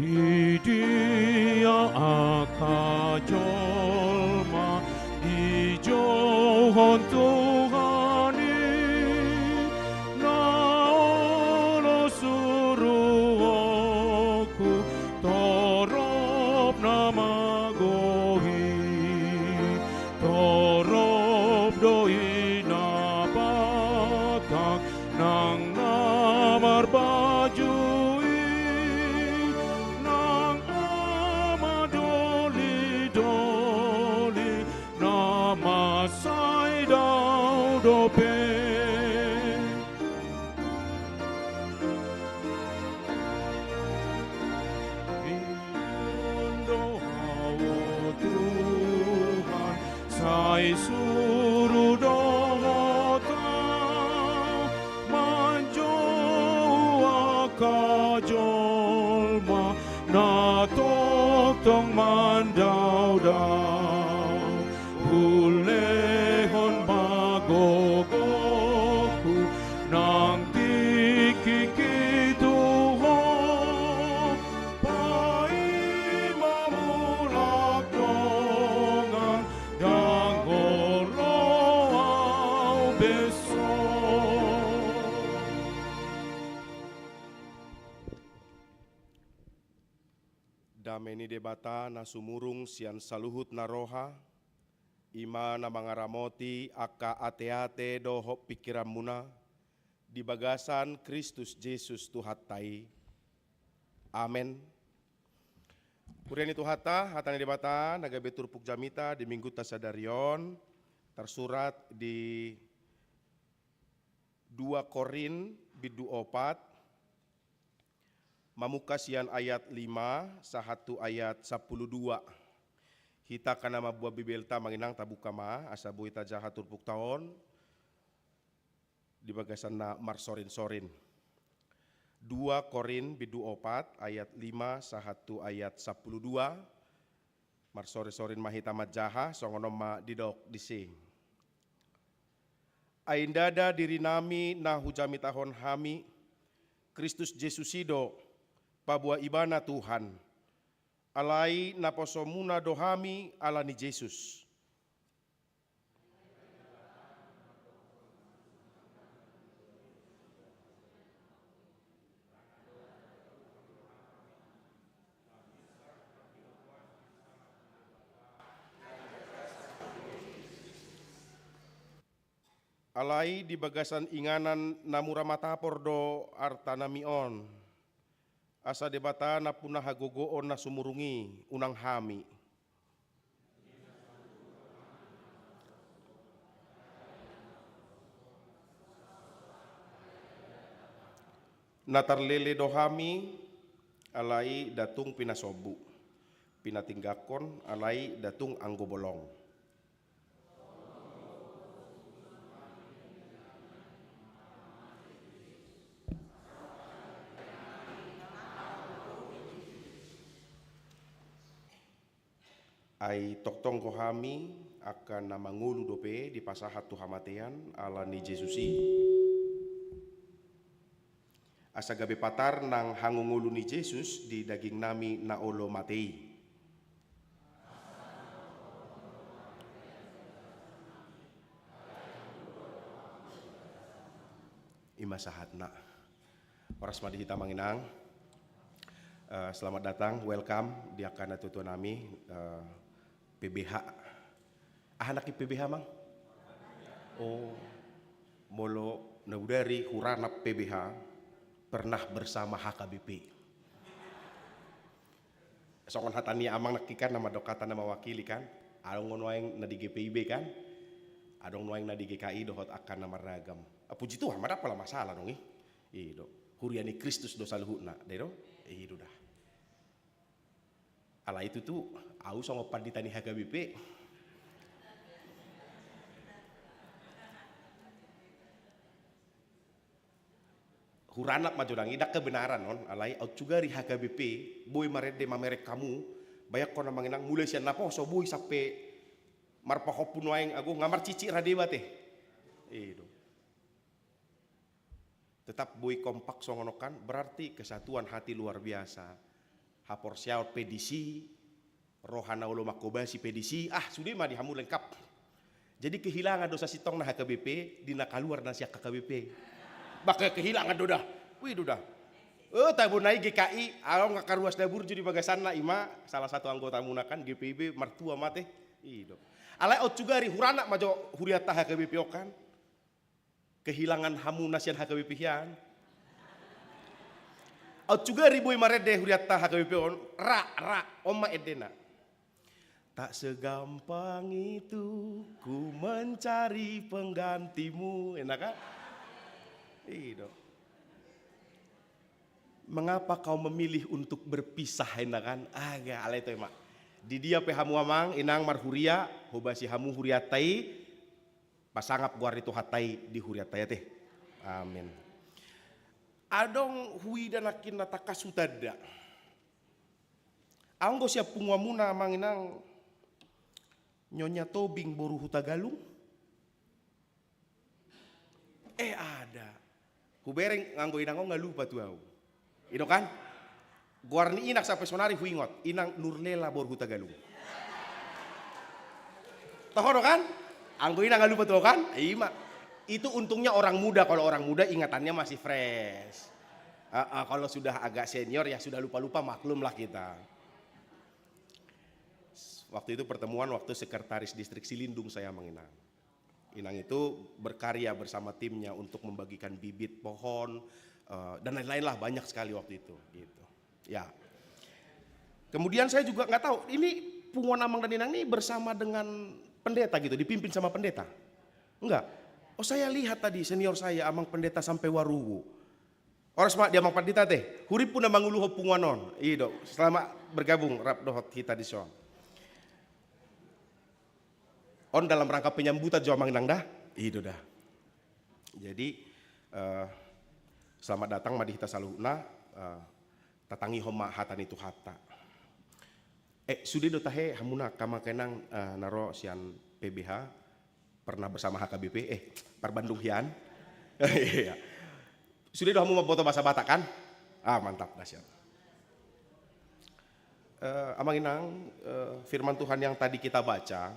Di dia angka jolma dijouhon Tuhan i, na olo suruonku torop na mago i, torop do i na patang nang na marbaju i, Sai dao dope. Indo hau Tuhan, sai suru dohot au manjou angka jolma na tongtong mandaodao. Hulehon ma gogoku nang tingkingki tu Ho, paima mulak dongan, ndang olo au besok. Dame ni Debata na sumurung sian saluhut na roha, i ma na mangaramoti angka ateate dohot pingkiranmuna di bagasan Kristus Jesus Tuhanta i. Amen. Huria ni Tuhanta, hata ni Debata na gabe turpuk jamita di minggunta sadari on tarsurat di dua Korint bindu opat, mamungka sian ayat lima sahat tu ayat sampulu dua. Hita angka na mamboan Bibelta, amang inang, tabuka ma asa boi tajaha turpukta on di bagasan na marsorinsorin. Dua Korint bindu opat ayat lima sahat tu ayat sampulu dua. Marsorinsorin ma hita manjaha, songon on ma didok disi. Ai ndada dirinami na hujamitahon hami, Kristus Jesus i do, paboa Ibana Tuhan. Alai naposomuna do hami ala ni Jesus. Alai di bagasan inganan na mura matapor do artanami on, asa Debata nampuna hagogoon na sumurung i unang hami. Na tarlele do hami, alai nda tung pinasombu, pinatinggangkon, alai nda tung anggo bolong. Ai tongtong do hami angka na mangolu dope dipasahat tu hamatean ala ni Jesus i. Asa gabe patar nang hangoluon ni Jesus di dagingnami na olo mate i. I ma sahatna. Horas ma di hita, amang inang. Eh, selamat datang, welcome di angka natuatuanami, eh, P B H. Aha nangkin P B H, amang? Oh, molo na bodari huranap P B H, pernah bersama H K B P. Songon hata ni amang nangkin kan, na mandok hata na mewakili kan, adong nuaeng na di G P I B kan, adong nuaeng na di G K I dohot angka na marragam. Ah, puji Tuhan ma, ndang pola masalah dong i. I do. Huria ni Kristus do saluhutna, da i do? I do da. Alai tutu, au songon pandita ni H K B P. Huranap ma jo dang i, ndang kebenaran on, alai au sugari H K B P, boi marende mamereng hamu, bayangkon amang inang, mulai sian naposo, boi sampe marpahompu nuaeng, ago nga marcicik rade mate. I do. Tetap boi kompak songon on kan, berarti kesatuan hati luar biasa. Haporseaon pe disi, roha na olo manghobasi pe disi, ah, sude ma di hamu lengkap. Jadi kehilangan do sasintongna H K B P, di na kaluar na sian H K B P. Bah, kehilangan do da. Wih, do da. Eh, tabo na i G K I, adong angka ruas na burju di bagasanna, i ma salah satu anggotamuna kan, G P I B, martua mate. I do. Alai au sugari huranap ma jo hurianta H K B P on kan. Kehilangan hamu na sian H K B P hian. Au sugari boi marende hurianta H K B P on, ra, ra, on ma endena. Tak segampang itu ku mencari penggantimu. Enak kan? Ido. Mengapa kau memilih untuk berpisah, enak kan? Aga, alai tu ima. Di dia pe hamu amang, inang marhuria, hobasi hamu hurianta i, pasangap goar ni Tuhanta i di hurianta i ate. Amin. Adong huida nangkin na tangkas hutanda. Anggo sian punguanmuna amang inang, Nyonya Tobing boru Hutagalung? Eh, ada. Hubereng anggo inang on nga lupa tu au. Ido kan? Goar ni inang sampe sonari huingot, inang Nurlela boru Hutagalung. Toho do kan? Anggo inang nga lupa tu au kan? Ima. Itu untungnya orang muda, kalau orang muda ingatannya masih fresh. Ah, ah, kalau sudah agak senior ya sudah lupa-lupa, maklumlah kita. Waktu itu pertemuan waktu sekretaris distrik Silindung saya amang inang. Inang itu berkarya bersama timnya untuk membagikan bibit pohon, eh, dan lain-lain lah, banyak sekali waktu itu gitu. Ya. Kemudian saya juga nggak tahu, ini punguan amang dan inang ini bersama dengan pendeta gitu, dipimpin sama pendeta? Enggak. Oh, saya lihat tadi senior saya, amang pendeta sampai Waruwu. Horas ma di amang pandita ate, huripu na manguluhon punguan on. Ido, selamat bergabung rap dohot hita dison. On dalam rangka penyambutan jo amang inang da. Ido da. Jadi, eh, selamat datang ma di hita saluhutna, eh, tatangihon ma hata ni Tuhanta. Eh, sude do tahe hamuna angka amang inang, eh, na ro sian P B H, pernah bersama H K B P, eh, parbandung hian. Iya. Sude do hamu mamboto bahasa Batak kan? Ah, mantap, dahsyat. Eh, amang inang, eh, firman Tuhan yang tadi kita baca,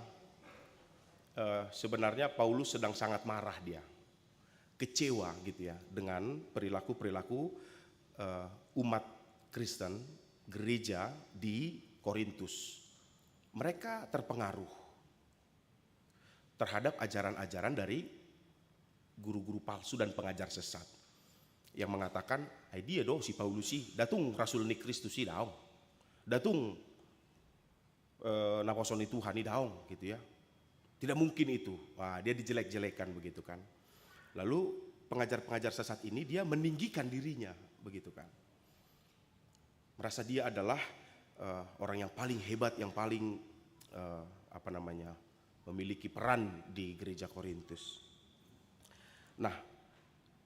eh, sebenarnya Paulus sedang sangat marah dia. Kecewa gitu ya dengan perilaku-perilaku, eh, umat Kristen, gereja di Korintus. Mereka terpengaruh terhadap ajaran-ajaran dari guru-guru palsu dan pengajar sesat yang mengatakan, "Ai dia do si Paulus i, datung rasul ni Kristus i daong. Datung, eh, naposo ni Tuhan i daong," gitu ya. Tidak mungkin itu. Wah, dia dijelek-jelekan begitu kan. Lalu pengajar-pengajar sesat ini dia meninggikan dirinya begitu kan. Merasa dia adalah, eh, orang yang paling hebat, yang paling, eh, apa namanya, memiliki peran di gereja Korintus. Nah,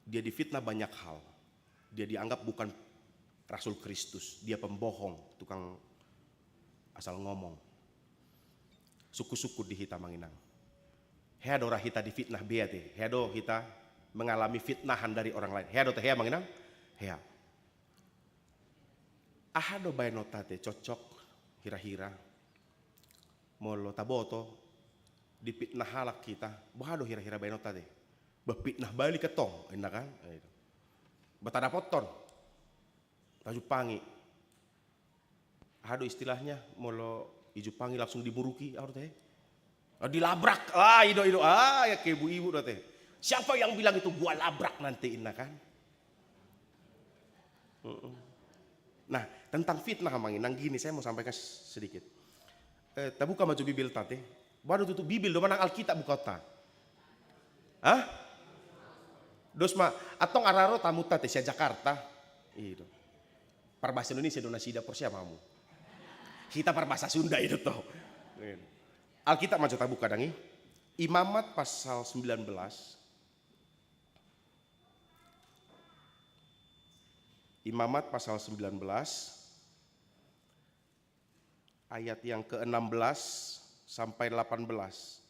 dia difitnah banyak hal. Dia dianggap bukan rasul Kristus, dia pembohong, tukang asal ngomong. Sungkun-sungkun di hita amang inang. Hea do ra hita difitnah be ate, hea do hita mengalami fitnahan dari orang lain. Hea do tahe amang inang? Hea. Aha do baenonta ate, cocok hira-hira? Molo taboto difitnah halak hita, boha do hira-hira baenonta ate? Ba fitnah balik antong, inna kan? Ba tadapothon, tajumpangi. Aha do istilahnya, molo dijumpangi langsung dimuruki, aha do tahe? Ah, dilabrak. Ah, ido, ido. Ah, ya, ke ibu-ibu do tahe. Siapa yang bilang itu gua labrak nanti, inna kan? Mm-mm. Nah, tentang fitnah amang inang, gini, saya mau sampaikan s-, sedikit. Eh, tabuka ma jo Bibelta ate. Boha do tutu Bibel do manang Alkitab bukaonta? Hah? Dos ma, antong ara ro tamunta ate sian Jakarta. Ido. Parbahasa Indonesia do nasida, porsea ma hamu. Hita parbahasa Sunda ido to. Alkitab ma jo tabuka dang i. Imamat pasal sembilan belas. Imamat pasal sembilan belas, ayat yang keenam belas sampai delapan belas.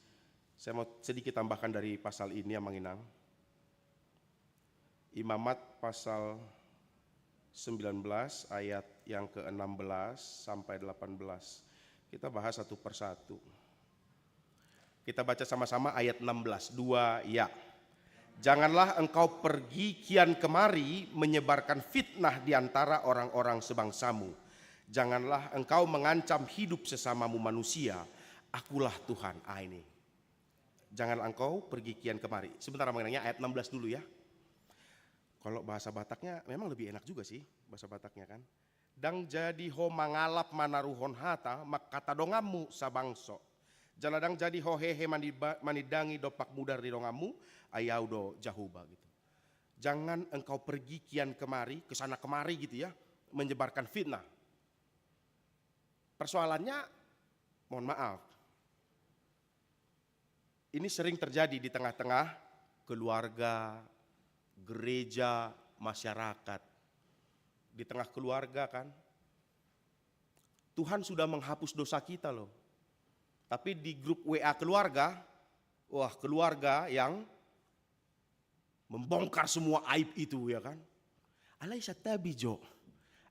Saya mau sedikit tambahkan dari pasal ini, amang inang. Imamat pasal sembilan belas ayat yang keenam belas sampai delapan belas. Kita bahas satu persatu. Kita baca sama-sama ayat enam belas, dua, ya. "Janganlah engkau pergi kian kemari menyebarkan fitnah di antara orang-orang sebangsamu. Janganlah engkau mengancam hidup sesamamu manusia. Akulah Tuhan." Ah, ini. "Janganlah engkau pergi kian kemari." Sebentar, amang inang, ya, ayat enam belas dulu, ya. Kalau bahasa Bataknya memang lebih enak juga sih, bahasa Bataknya kan. Ndang jadi ho mangalap manaruhon hata mangkata donganmu sabangso. Jala ndang jadi ho hehe maniba-, manindangi dompak mudar di donganmu, ai Ahu do Jahowa gitu. Jangan engkau pergi kian kemari, ke sana kemari gitu ya, menyebarkan fitnah. Persoalannya, mohon maaf, ini sering terjadi di tengah-tengah keluarga, gereja, masyarakat. Di tengah keluarga kan, Tuhan sudah menghapus dosa kita loh. Tapi di grup W A keluarga, wah, keluarga yang membongkar semua aib itu, ya kan. Alai santabi jo.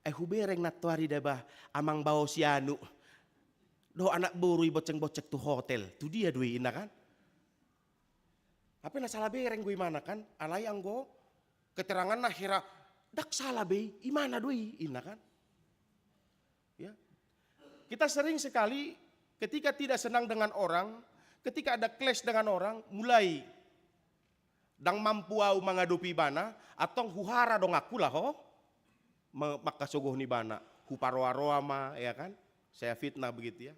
Ai hubereng nantoari da bah, amang bao si anu dohot anak boru i bonceng-bonceng tu hotel. Tu dia do i, inna kan. Hape na sala bereng do imana kan. Alai anggo keteranganna hira, ndang sala be i, imana do i, inna kan. Ya. Kita sering sekali ketika tidak senang dengan orang, ketika ada clash dengan orang, mulai, "Ndang mampu ahu mangadopi ibana, antong huhara donganku laho ma-, mangkasogohon ibana, huparoa-roa ma," ya kan? Saya fitnah begitu ya.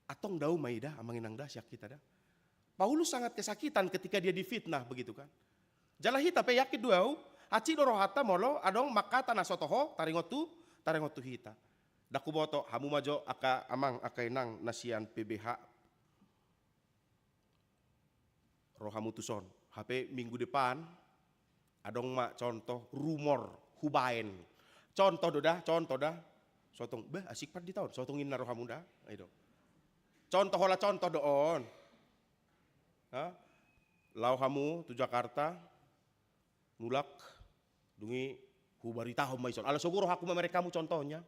Antong dao ma i da, amang inang da, sian hita da. Paulus sangat kesakitan ketika dia difitnah begitu kan. Jala hita pe yakin do ahu, hansit do rohanta molo adong mangkata na so toho, taringot tu, taringot tu hita. Ndang huboto, hamu ma jo angka amang, angka inang na sian P B H. Ro hamu tuson. Hape minggu depan, adong ma contoh rumor hubaen. Contoh do da, contoh da. Sotung, bah, asik pat di taon. Sotung inna ro hamu da. Ayo do. Contoh, holan contoh do on. Ha? Lao hamu tu Jakarta, mulak, dung i hubaritahon ma ison. Ala sogo rohangku mamereng hamu contohnya.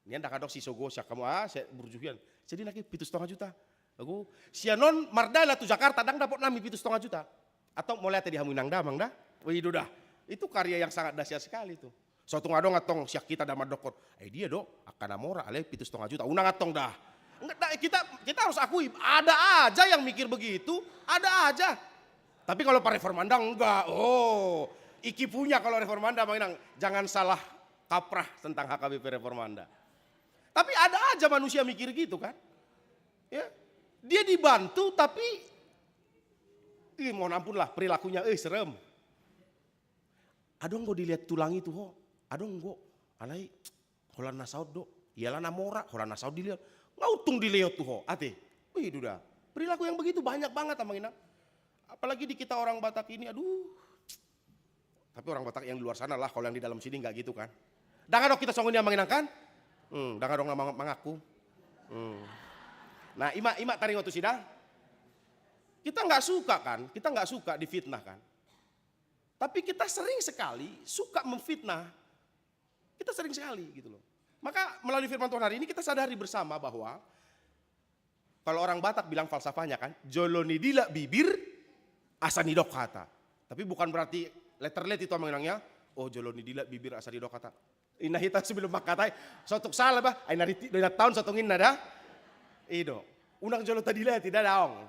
Nian ndang adong sisogo sian hamu, ah, se-, burjuhian. Jadi nangkin pitu setengah juta. Ahu, sian on mardalan tu Jakarta, ndang dapot nami pitu setengah juta. Antong mauliate di hamu inang da, amang da. Wih, i do da. Itu karya yang sangat dahsyat sekali itu. Sotung adong antong sian hita da mandokkon, "Eh, dia do, angka na mora, alai pitu setengah juta." Unang antong da. Enggak, da, kita, kita harus akui, ada aja yang mikir begitu, ada aja. Tapi kalau Pak Reformanda enggak. Oh, iki punya kalau Reformanda, amang inang. Jangan salah kaprah tentang H K B P Reformanda. Tapi ada aja manusia mikir gitu kan. Ya. Dia dibantu tapi, ih, mohon ampun lah, perilakunya, eh, serem. Adong do dilehon tulang i tu ho. Adong do. Alai holan na saut do. Iala na mora, holan na saut dilehon. Nga untung dilehon tu ho, ate. Wih, i do da. Perilaku yang begitu banyak banget, amang inang. Apalagi di kita orang Batak ini, aduh. Tapi orang Batak yang di luar sana lah, kalau yang di dalam sini nggak gitu kan. Ndang adong hita songon i, amang inang kan? Hmm, ndang adong na mang-, mangaku. Hmm. Nah, i ma, i ma taringot tusi da. Kita nggak suka kan, kita nggak suka difitnah kan. Tapi kita sering sekali suka memfitnah. Kita sering sekali gitu loh. Maka melalui firman Tuhan hari ini kita sadari bersama bahwa kalau orang Batak bilang falsafahnya kan, jolo nidila bibir asa nidok hata. Tapi bukan berarti letter L itu, amang inang, ya. Oh, jolo nidila bibir asa nidok hata. Inna hita sebelum mangkatai, sotung salah bah, ai na ritik do inna taon sotung inna da. I do. Unang jolo tadilati da, daong.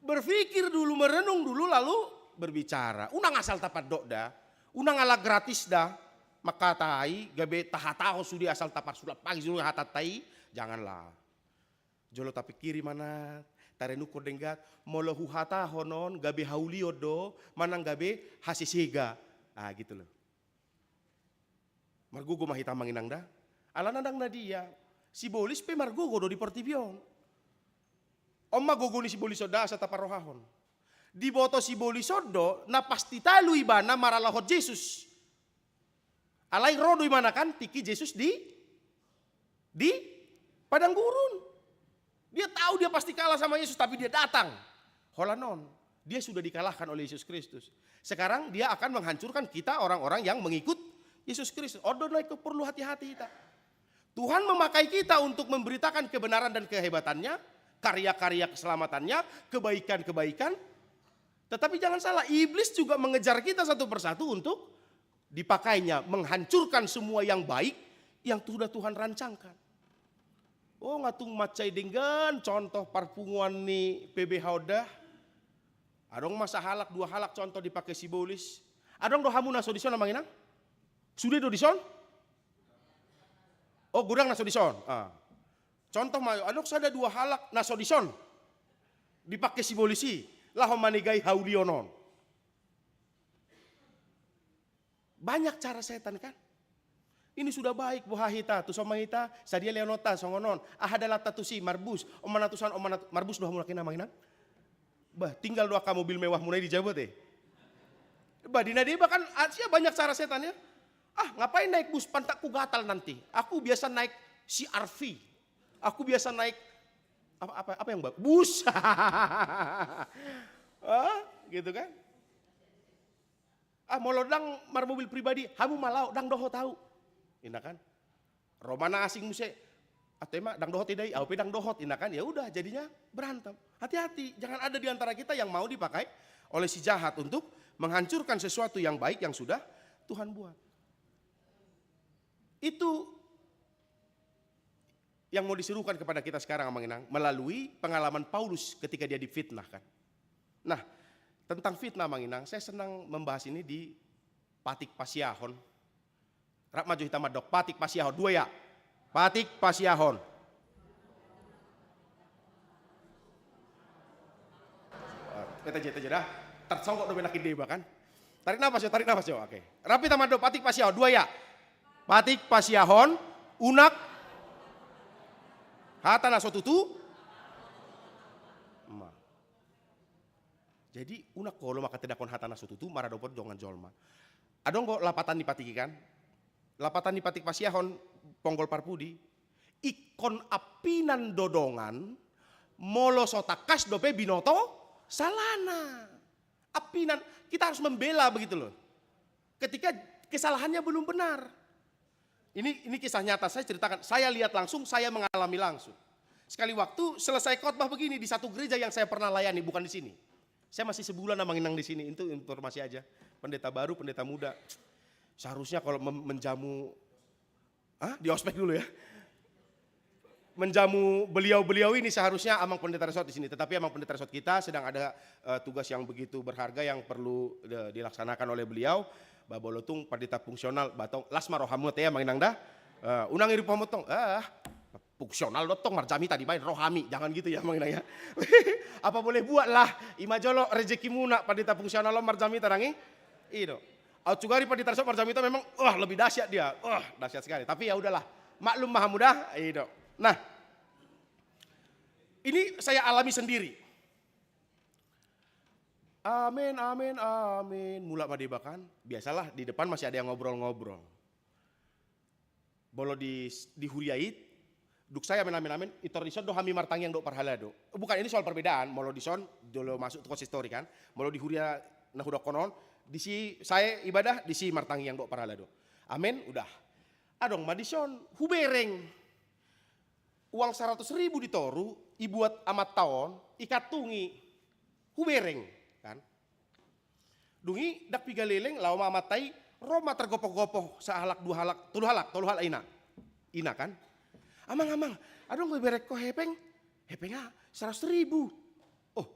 Berpikir dulu, merenung dulu, lalu berbicara. Unang asal tapandok da. Unang ala gratis da. Mangkatai, gabe tahatahon sude asal taparsulap pagi sude hatanta i. Janganlah. Jolo tapikiri ma nang, tarenungkon denggan, molo huhatahon on gabe haulion do, manang gabe hasesega. Ah, gitu loh. Margogo ma hita, amang inang da. Alana ndang na dia. Sibolis pe margogo do di portibi on. On ma gogo ni sibolis on da asa taparrohahon. Diboto sibolis on do na pasti talu ibana maralohon Jesus. Alai ro do imana kan tingki Jesus di, di padang gurun. Dia tahu dia pasti kalah sama Yesus, tapi dia datang. Holan on, dia sudah dikalahkan oleh Yesus Kristus. Sekarang dia akan menghancurkan kita orang-orang yang mengikut Yesus Kristus. On do na ingkon perlu hati-hati hita. Tuhan memakai kita untuk memberitakan kebenaran dan kehebatannya, karya-karya keselamatannya, kebaikan-kebaikan. Tetapi jangan salah, iblis juga mengejar kita satu persatu untuk dipakainya menghancurkan semua yang baik yang sudah Tuhan rancangkan. Oh, nga tung mansai denggan contoh parpunguan ni P B H on da. Adong ma sahalak dua halak contoh dipake sibolis. Adong do hamu na so dison, amang inang? Sude do dison? Oh, godang na so dison. Ah. Contoh ma, adong sada dua halak na so dison. Dipake sibolis i laho manegai haulion on. Banyak cara setan, kan? Ini sudah baik boha hita, tuson ma hita sadia lehononta songon on. Aha dalanta tusi, marbus, on ma na tuson, on ma na tu-, marbus do hamu nangkin, Amang Inang? Bah, tinggal do angka mobil mewahmuna i di jabu ate. Bah, di na deba kan, ah, sia banyak cara setan, ya. Ah, ngapain naik bus, pantatku gatal nanti. Aku biasa naik C R V. Aku biasa naik apa, apa, apa yang bagus? Bus. Ah, gitu kan? Ah, molo ndang marmobil pribadi, hamu ma laho, ndang dohot au. Inna kan? Ro ma na asing muse. Ate ma, ndang dohot ida i, au pe ndang dohot, inna kan? Ya udah, jadinya berantem. Hati-hati, jangan ada di antara kita yang mau dipakai oleh si jahat untuk menghancurkan sesuatu yang baik yang sudah Tuhan buat. Itu yang mau disuruhkan kepada kita sekarang, Amang Inang, melalui pengalaman Paulus ketika dia difitnah, kan. Nah, tentang fitnah, Amang Inang, saya senang membahas ini di patik pasiahon. Rap ma jo hita mandok, patik pasiahon. Dua ya. Patik pasiahon. Eh, taja, taja dah. Tarsongkok do benak ide bahkan. Tarik napas jo, tarik napas jo. Oke. Rap hita mandok, patik pasiahon. Dua ya. Patik pasiahon, unang hata na so tutu. Ma. Jadi, unang holom angka tedakon hata na so tutu, maradophon dongan jolma. Adong do lapatan ni patik i kan? Lapatan ni patik pasiahon, ponggol parpudi. Ingkon ampinan do dongan, molo so tangkas dope binoto salana. Ampinan, kita harus membela begitu loh. Ketika kesalahannya belum benar. Ini, ini kisah nyata, saya ceritakan, saya lihat langsung, saya mengalami langsung. Sekali waktu selesai khotbah begini di satu gereja yang saya pernah layani, bukan di sini. Saya masih sebulan, Amang Inang, di sini, itu informasi aja. Pendeta baru, pendeta muda. Seharusnya kalau mem-, menjamu, ah, di ospek dulu ya. Menjamu beliau-beliau ini seharusnya Amang Pendeta Resort di sini. Tetapi Amang Pendeta Resort kita sedang ada, eh, tugas yang begitu berharga yang perlu, eh, dilaksanakan oleh beliau. Bah, molo tung pandita fungsional, bah tong las ma rohamu ate, Amang Inang, da. Eh, unang iri po hamu tong. Eh, fungsional do tong marjamita dibaen rohami. Jangan gitu ya, Amang Inang, ya. Apa boleh buat lah. Ima jolo rezekimuna pandita fungsional on marjamita, dang i? I do. Au sugari pandita resort marjamita memang, wah, lebih dahsyat dia. Wah, dahsyat sekali. Tapi ya udahlah. Maklum ma hamu da. I do. Nah, ini saya alami sendiri. Amin, amin, amin. Mulak ma deba kan. Biasalah, di depan masih ada yang ngobrol-ngobrol. Molo di, di huria i, dung sai amen, amen, amen, pintor dison do hami martangiang dohot parhalado. Bukan, ini soal perbedaan, molo dison, jolo masuk tu konsistori kan. Molo di huria na hudokkon on, disi sai ibadah, disi martangiang dohot parhalado. Amen, udah. Adong ma dison, hubereng. Uang saratus ribu di toru, ibuat amanta on, ikantungi. Hubereng, kan. Dung i ndang piga leleng, laho ma amanta i, ro ma targopoh-gopoh, sahalak, dua halak, tolu halak, tolu halak ina. Ina kan. Amang, amang, adong do ibereng ho hepeng, hepeng aha, saratus ribu. Oh,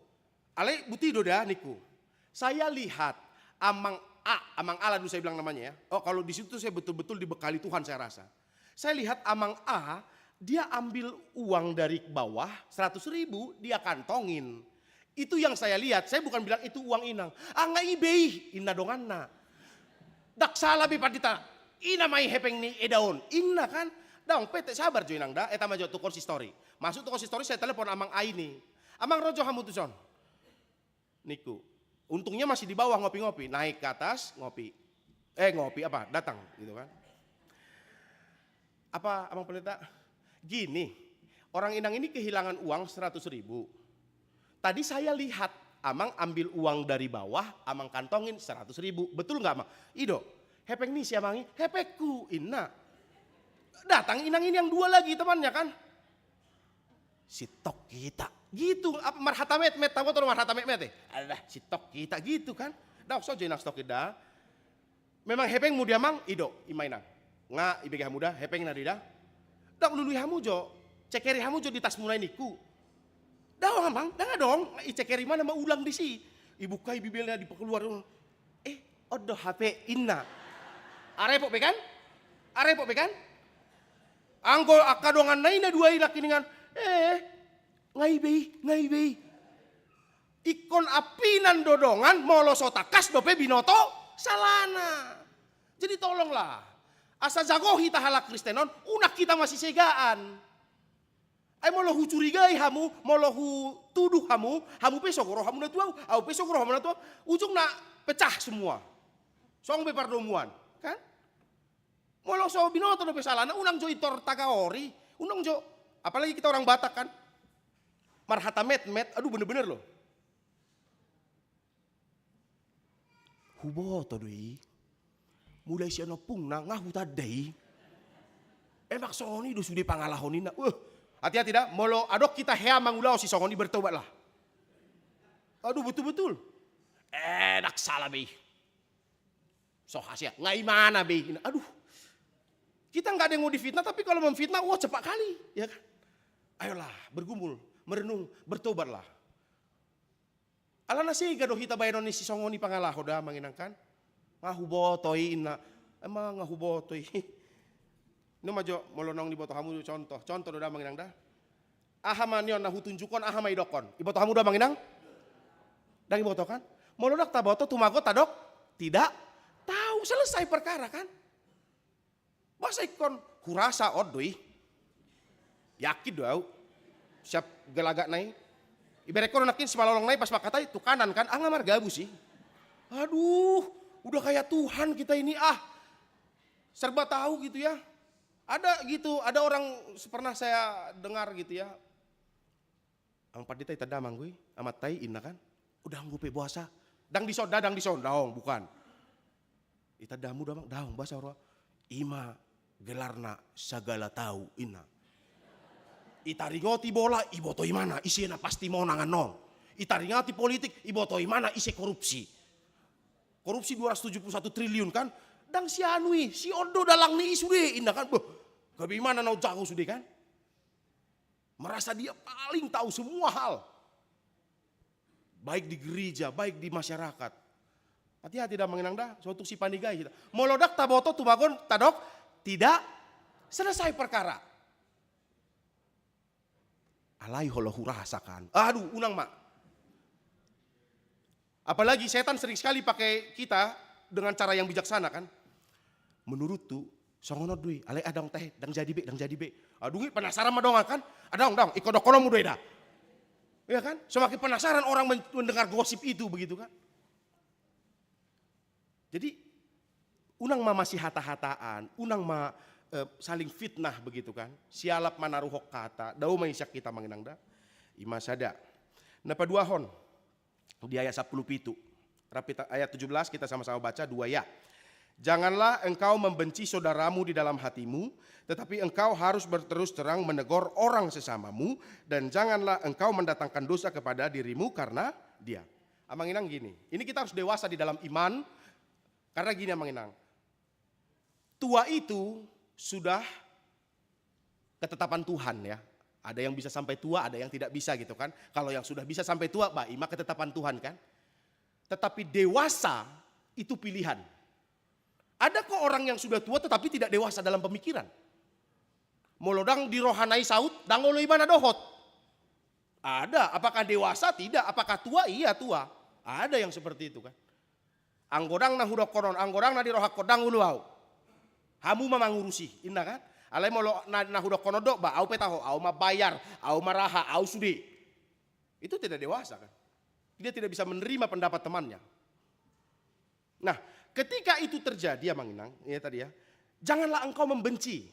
alai buti do da ningku. Saya lihat Amang A, Amang Alan dulu saya bilang namanya ya. Oh, kalau di situ saya betul-betul dibekali Tuhan saya rasa. Saya lihat Amang A, dia ambil uang dari bawah, seratus ribu, dia kantongin. Itu yang saya lihat, saya bukan bilang itu uang inang. Ah, nga i be i, inna donganna. Ndang sala be pandita, ina ma i hepeng ni eda on, inna kan. Ndang, pete, sabar jo inang da, eta ma jo tu konsistori. Masuk tu konsistori, saya telepon Amang A ini. Amang, ro jo hamu tuson. Ningku. Untungnya masih di bawah ngopi-ngopi, naik ke atas, ngopi. Eh, ngopi apa? Datang, gitu kan. Apa, Amang Pendeta? Gini, orang inang ini kehilangan uang seratus ribu. Tadi saya lihat, Amang ambil uang dari bawah, Amang kantongin seratus ribu. Betul nggak, Amang? I do, hepeng ni si Amang i, hepengku, inna. Datang inang ini yang dua lagi, temannya kan. Sintong hita. Gitu, apa, marhata metmet, tahu tuh marhata metmet, eh? Alah, sintong hita gitu kan. Ndang, so jo inang sintong hita. Memang hepengmu di Amang, i do, i ma inang. Nga ibege hamu da, hepengna do i da. Ndang, lului hamu jo, cekeri hamu jo di tasmuna i ningku. Ndang, Amang, ndang adong, icekeri ma na maulang disi. Ibuka i bibelna, dipakeluar. Eh, on do hape, inna. Arepot be kan? Arepot be kan? Anggo angka donganna i na dua i nangkiningan, eh, nga i be i, nga i be i. Ingkon ampinan do dongan, molo so tangkas dope binoto salana. Jadi tolonglah, asa jago hita halak Kristen on, unang hita masisegaan. Ai molo hucurigai hamu, molo hutuduh hamu, hamu pe so ro hamu na tu au, au pe so ro hamu na tu au, ujungna pecah semua. Songon be pardomuan, kan? Molo so binoto dope salana, unang jo intor tagaori, unang jo, apalagi kita orang Batak kan, marhata metmet, aduh bener-bener loh. Huboto do i. Mulai sian ompungna nga hutanda i. Emang songon i do sude pangalaho ninna. Weh, hati-hati da, molo adong hita hea mangulahon sisongon i, bertobatlah. Aduh, betul-betul. Eh, ndang sala be i. So hasea, nga imana be i. Aduh. Kita nggak ada yang mau difitnah, tapi kalau memfitnah, wah, cepat kali, ya kan? Ayolah, bergumul, merenung, bertobatlah. Alana sega do hita baenon ni sisongon i pangalaho da, amang inang, kan? Nga huboto i, inna. Emang nga huboto i. Ino ma jo, molo naung diboto hamu contoh. Contoh do da, amang inang, da. Aha ma nion na hutunjukhon, aha ma idokhon? Iboto hamu do, amang inang? Ndang iboto, kan? Molo ndang taboto, tumagon tadok, tidak tahu. Selesai perkara, kan? Boasa ingkon hurasa on do i. Yakin do au. Siap gelagatna i. Iberekhon nangkin simalolongna i pas mangkatai tu kanan kan, nga margabus i. Aduh, udah kayak Tuhan kita ini ah. Serba tahu gitu ya. Ada gitu, ada orang pernah saya dengar gitu ya. Amang pandita, itanda ma anggo i, amanta i, inna kan. Udah anggo pe boasa. Ndang dison da, ndang dison, daong, bukan. Itanda hamu do amang, daong, boasa ro. Ima gelarna sagala tahu, inna. Itaringoti bola, iboto imana, ise na pasti monang annon. Itaringoti politik, iboto imana, ise korupsi. Korupsi dua ratus tujuh puluh satu triliun kan. Ndang si anu i, si on do dalang ni i sude, inna kan. Boh, gabe imana na jago sude kan. Merasa dia paling tahu semua hal. Baik di gereja, baik di masyarakat. Hati-hati da amang inang da, so tung sipanigai hita. Molo ndang taboto tumagon tadok, tidak selesai perkara. Alai olo hurasa kan. Aduh, unang ma. Apalagi setan sering sekali pakai kita dengan cara yang bijaksana kan. Menurutku, songon on do i, alai adong tahe, ndang jadi be, ndang jadi be. Adong i penasaran ma dongan kan. Adong, adong, ingkon dokhononmu do i da. Iya kan? Semakin penasaran orang men-, mendengar gosip itu begitu kan. Jadi, unang ma masihata-hataan, unang ma, eh, saling fitnah begitu kan. Sialap manaruhon hata, dao ma i sian hita amang inang da. Ima sada. Na paduahon, di ayat sampulu pitu. Rap hita, ayat tujuh belas kita sama-sama baca, dua ya. Janganlah engkau membenci saudaramu di dalam hatimu, tetapi engkau harus berterus terang menegur orang sesamamu, dan janganlah engkau mendatangkan dosa kepada dirimu karena dia. Amang inang gini, ini kita harus dewasa di dalam iman, karena gini amang inang, tua itu sudah ketetapan Tuhan ya. Ada yang bisa sampai tua, ada yang tidak bisa gitu kan. Kalau yang sudah bisa sampai tua, bah, ima ketetapan Tuhan kan. Tetapi dewasa itu pilihan. Ada kok orang yang sudah tua tetapi tidak dewasa dalam pemikiran. Molo ndang di rohana i saut, ndang olo imana dohot. Ada, apakah dewasa? Tidak. Apakah tua? Iya, tua. Ada yang seperti itu kan. Anggo ndang na hudokhon on, anggo ndang na dirohangkon, ndang olo au. Hamu ma mangurusi, inna kan? Alai molo na, na hudokhon on do, bah, au pe taho, au ma bayar, au ma raha, au sude. Itu tidak dewasa kan? Dia tidak bisa menerima pendapat temannya. Nah, ketika itu terjadi, amang inang, ya tadi ya, janganlah engkau membenci.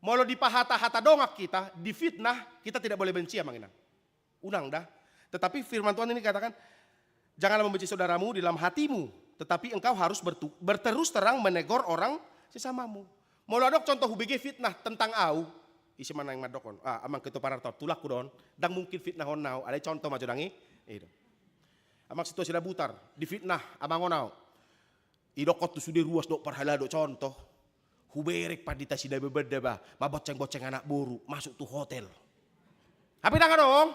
Molo dipahata-hata dongan hita, difitnah, kita tidak boleh benci, amang inang. Unang da. Tetapi firman Tuhan ini katakan, janganlah membenci saudaramu di dalam hatimu, tetapi engkau harus bertu-, berterus terang menegur orang sesamamu. Molo adong contoh hubege fitnah tentang au, ise ma naeng mandokhon, ah, amang ketua pararta on, tulangku do on, ndang mungkin fitnahon au, alai contoh ma jo dang i, i do. Amang Sintua Sidabutar, difitnah amang on au. Idokhon tu sude ruas dohot parhalado contoh. Hubereng pandita Sidababanda bah, mambonceng-bonceng anak boru, masuk tu hotel. Hape ndang adong.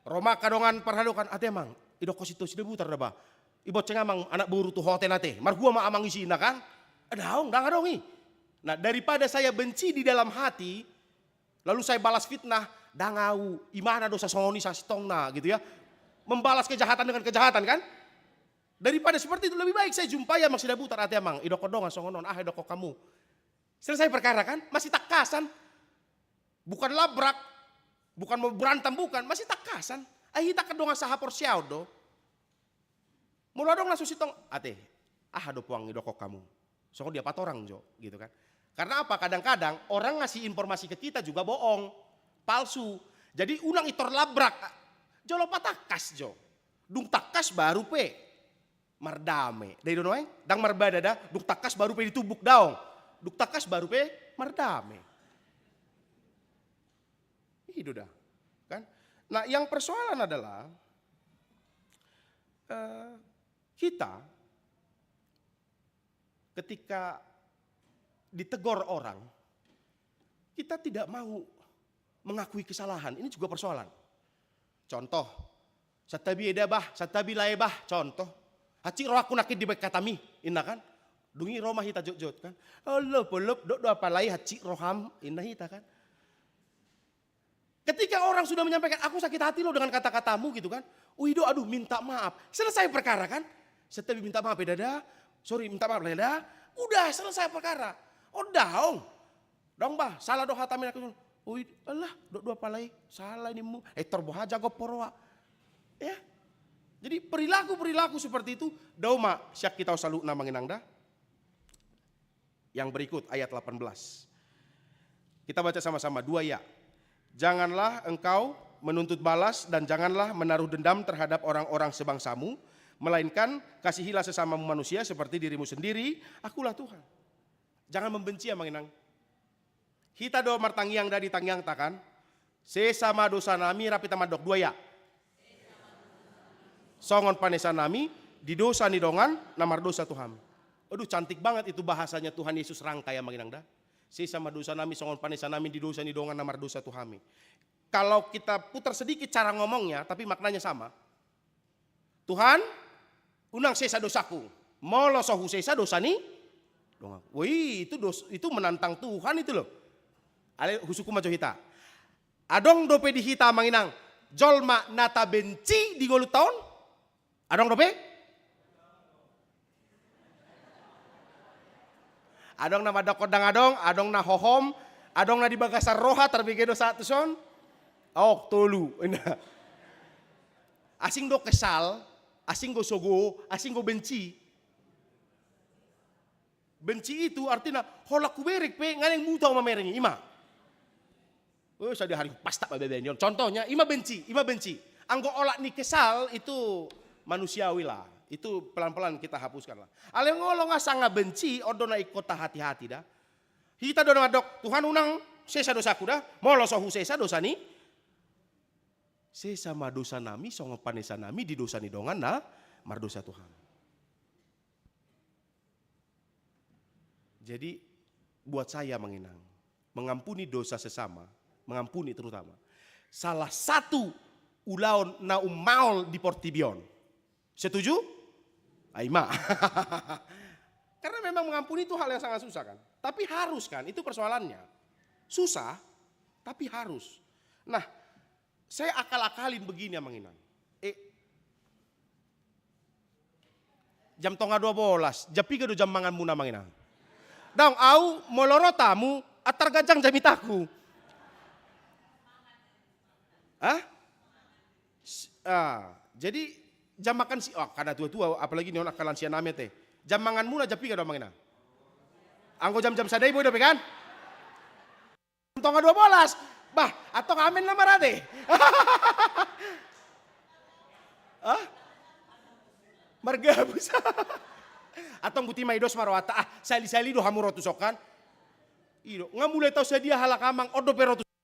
Ro ma angka dongan parhalado kan, ate amang, idokhon Sintua Sidabutar da bah. Ibonceng amang anak boru tu hotel ate. Marhua ma amang isina kan? Daong, ndang adong i. Nah, daripada saya benci di dalam hati, lalu saya balas fitnah, ndang au, imana dosa songon i sasintongna, gitu ya. Membalas kejahatan dengan kejahatan, kan? Daripada seperti itu, lebih baik saya jumpai Amang Sidabutar, ate Amang, idokkon dongan songon on, aha idokkon hamu. Selesai perkara, kan? Masih tangkasan. Bukan labrak, bukan mau berantem, bukan, masih tangkasan. Ai hita kan dongan sahaporseaon do. Molo adong na so sintong, ate, aha do, Amang, idokkon hamu. Songon dia patorang jo, gitu kan. Karena apa? Kadang-kadang orang ngasih informasi ke kita juga bohong, palsu. Jadi unang itor labrak, jolo patangkas jo. Dung tangkas baru pe mardame. Dai do nuaeng, ndang marbada da, dung tangkas baru pe ditumbuk, daong. Dung tangkas baru pe mardame. I do da. Kan? Nah, yang persoalan adalah, eh, kita ketika ditegur orang, kita tidak mau mengakui kesalahan. Ini juga persoalan. Contoh, santabi eda bah, santabi lae bah, contoh. Hansit rohangku nangkin dibaen hatami, inna kan. Dung i ro ma hita jotjot kan. Olop, olop, dok do apala i hansit roham, inna hita kan. Ketika orang sudah menyampaikan, "Aku sakit hati loh dengan kata-katamu," gitu kan. "Oh, i do, aduh, minta maaf." Selesai perkara kan. Santabi minta maaf ya, Dada. Sorry, minta maaf lah ya, Da. Udah selesai perkara. Oh, daong. Daong bah, sala do hatami nangkin. "Oh, i do, alah, dok do apala i, sala inimu." Eh, tor boha jago poroa. Ya. Jadi perilaku-perilaku seperti itu, dao ma sian hita on saluhutna, Amang Inang, da. Yang berikut, ayat delapan belas. Kita baca sama-sama, dua ya. "Janganlah engkau menuntut balas dan janganlah menaruh dendam terhadap orang-orang sebangsamu, melainkan kasihilah sesamamu manusia seperti dirimu sendiri. Akulah Tuhan." Jangan membenci, Amang Inang. Hita do martangiang da di tangiangta kan. Sesa ma dosanami, rap hita mandok, dua ya. Songon panesanami di dosa ni dongan na mardosa tu hami. Aduh, cantik banget itu bahasanya Tuhan Yesus rangkai, Amang Inang, da. Sesa ma dosanami songon panesanami di dosa ni dongan na mardosa tu hami. Kalau kita putar sedikit cara ngomongnya, tapi maknanya sama. Tuhan, unang sesa dosaku. Molo so husesa dosa ni dongan. Woi, itu dos-, itu menantang Tuhan itu loh. Ale, husungkun ma jo hita. Adong dope di hita, Amang Inang, jolma na tabenci di ngolunta on? Adong dope? Adong na mandokkon ndang adong, adong na hohom, adong na di bagasan roha tarbege do sahat tuson. Aok, tolu. Asing do kesal, asing do sogo, asing do benci. Benci itu artina, holan hubereng pe, nga naeng muta au mamereng i, ima. Oh, sadihari pastak ma baen i on. Contohnya, ima benci, ima benci. Anggo olat ni kesal itu manusiawi lah. Itu pelan-pelan kita hapuskan lah. Alai molo nga sanga benci, on do na ingkon tahati-hati da. Hita do na mandok, Tuhan, unang sesa dosaku da. Molo so husesa dosa ni, sesa ma dosanami songon panesanami di dosa ni dongan na mardosa tu hami. Jadi, buat saya, Amang Inang, mengampuni dosa sesama, mengampuni terutama, salah satu ulaon na ummaol di portibi on. Setuju? Ai ma. Karena memang mengampuni itu hal yang sangat susah kan. Tapi harus kan, itu persoalannya. Susah, tapi harus. Nah, saya akal-akalin begini, Amang Inang. Eh, jam tonga dua bolas, jam piga do jam manganmuna, Amang Inang? Daong, au molo ro tamu, antar ganjang jamitangku. Hah? S-, ah, jadi jam makan si-, oh, kada tua-tua, apalagi ni on angka lansia nami ate. Jam manganmuna jam piga do, Amang Inang? Anggo jam-jam sada i boi dope kan? Tonga dua bolas. Bah, antong amen nama rate. Hah? Margabus. Antong buti ma idos ma rohanta. Ah, sali-sali do hamu ro tuson kan. I do, nga mulai tau sadia halak amang, on dope ro tuson.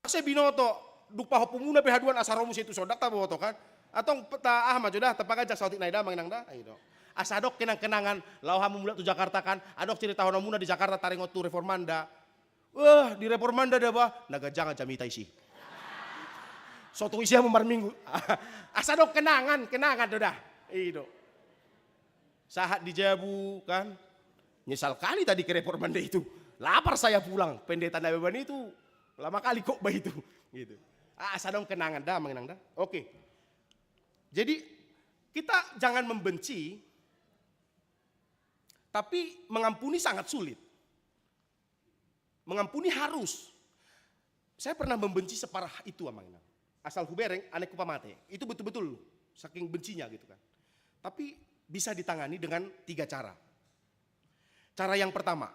Sai binoto, dung pahompumuna pe haduan asa ro muse tuson, ndang taboto kan. Antong pe-, ta aha ma jo da, tapaganjang saotik nai da, Amang Inang da. I do. Asa adong kenang-kenangan, laho hamu mulak tu Jakarta kan, adong ceritahononmuna di Jakarta taringot tu reformanda. Wah, di reformanda da bah, na ganjang jamita isi. So tung isi hamu marminggu. Asa adong kenangan, kenangan do da. I do. Sahat di jabu kan. Nyesal kali tadi ke Reformanda itu. Lapar saya pulang. Pendeta Nababan itu lama kali khotbah itu. Gitu. Ah, asa adong kenangan da, amang inang da. Oke. Jadi, kita jangan membenci, tapi mengampuni sangat sulit. Mengampuni harus. Saya pernah membenci separah itu, amang inang. Asal hubereng, anak ku pamate. Itu betul-betul saking bencinya gitu kan. Tapi bisa ditangani dengan tiga cara. Cara yang pertama,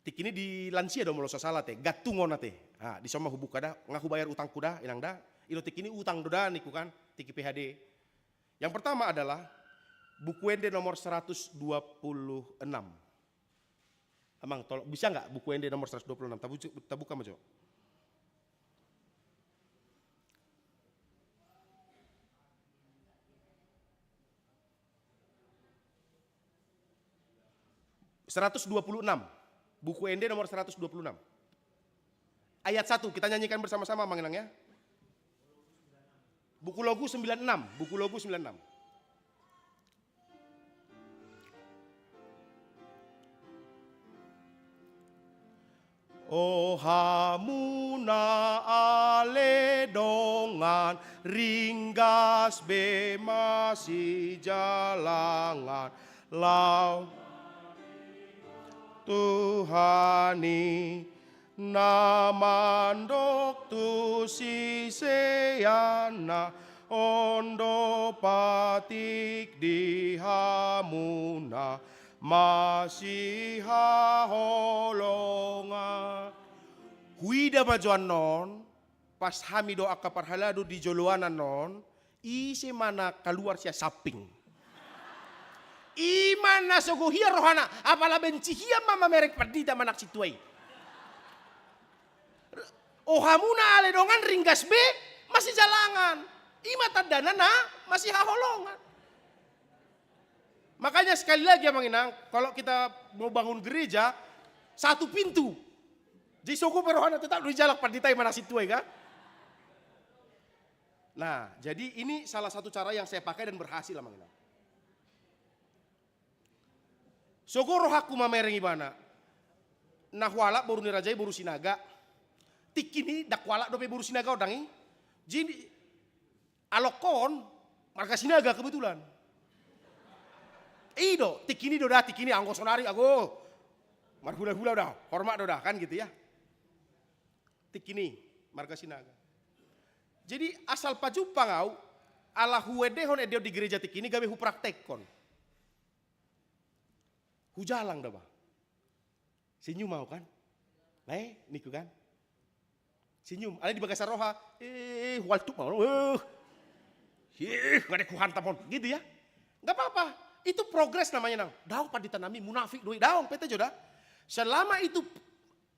tingki ni di lansia do molo so salah te, gantung on ate. Ah, dison ma hubuka da, nga hubayar utangku da, inang da. I do tingki ni utang do da ningku kan, tingki P H D. Yang pertama adalah buku ende nomor seratus dua puluh enam. Amang, tolong, bisa nggak buku ende nomor seratus dua puluh enam? Tabu-, tabuka ma jo. Seratus dua puluh enam. Buku ende nomor seratus dua puluh enam. Ayat satu, kita nyanyikan bersama-sama, amang inang ya. Buku Logu sembilan enam, buku Logu sembilan enam. O hamu na ale dongan, ringgas be masijalangan, laho Tuhan i na mandok tu siseanna, on do patik di hamuna masihaholongan. Huida ma jo annon, pas hami do angka parhalado di joloan annon, ise ma na kaluar sian samping. I ma na sogo hian rohana, apala benci hian ma mamereng pandita manang sintua i. O hamu na ale dongan, ringgas be masijalangan. I ma tandana na masihaholongan. Makanya sekali lagi, amang inang, kalau kita mau bangun gereja, satu pintu. Jadi sogo pe rohana, tetap do dijalo pandita i manang sintua i kan. Nah, jadi ini salah satu cara yang saya pakai dan berhasil, amang inang. Sogo rohangku mamereng ibana. Na hualap boru ni raja i boru Sinaga. Tingki ni ndang hualap dope boru Sinaga on dang i. Jadi alok on marga Sinaga kebetulan. I do, tingki ni do da, tingki ni, anggo sonari, ago. Marhula-hula do da, hormat do da, kan gitu ya. Tingki ni, marga Sinaga. Jadi asal pajumpang au, ala huendehon ende on di gereja tingki ni gabe hupraktekkon. Hujalang da ba. Senyum au kan? Nah, eh, ningku kan? Senyum. Alai di bagasan roha, eh, hualtuk ma, eh. Eh, nggak ada kuhantam on. Gitu ya. Nggak apa-apa. Itu progres namanya, nang. Daong pandita nami munafik do i. Daong, pete jo da. Selama itu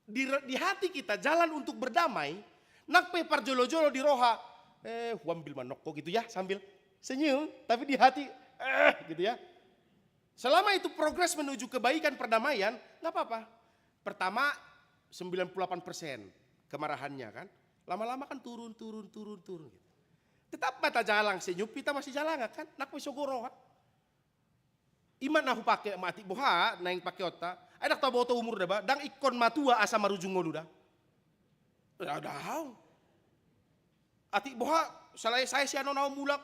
di, di hati kita jalan untuk berdamai, nang pe parjolo-jolo di roha, eh, huambil ma nokko gitu ya, sambil senyum, tapi di hati, eh, gitu ya. Selama itu progres menuju kebaikan, perdamaian, nggak apa-apa. Pertama, sembilan puluh delapan persen kemarahannya kan. Lama-lama kan turun, turun, turun, turun gitu. Tetap ma tajalang, senyum pe hita masijalangan kan, nang pe sogo roha. I ma na hupake ma atik boha, naeng pakeonta. Ai ndang taboto umur da ba, ndang ingkon matua asa marujung ngolu da. Ya, daong. Atik boha, salai sae sian on au mulak.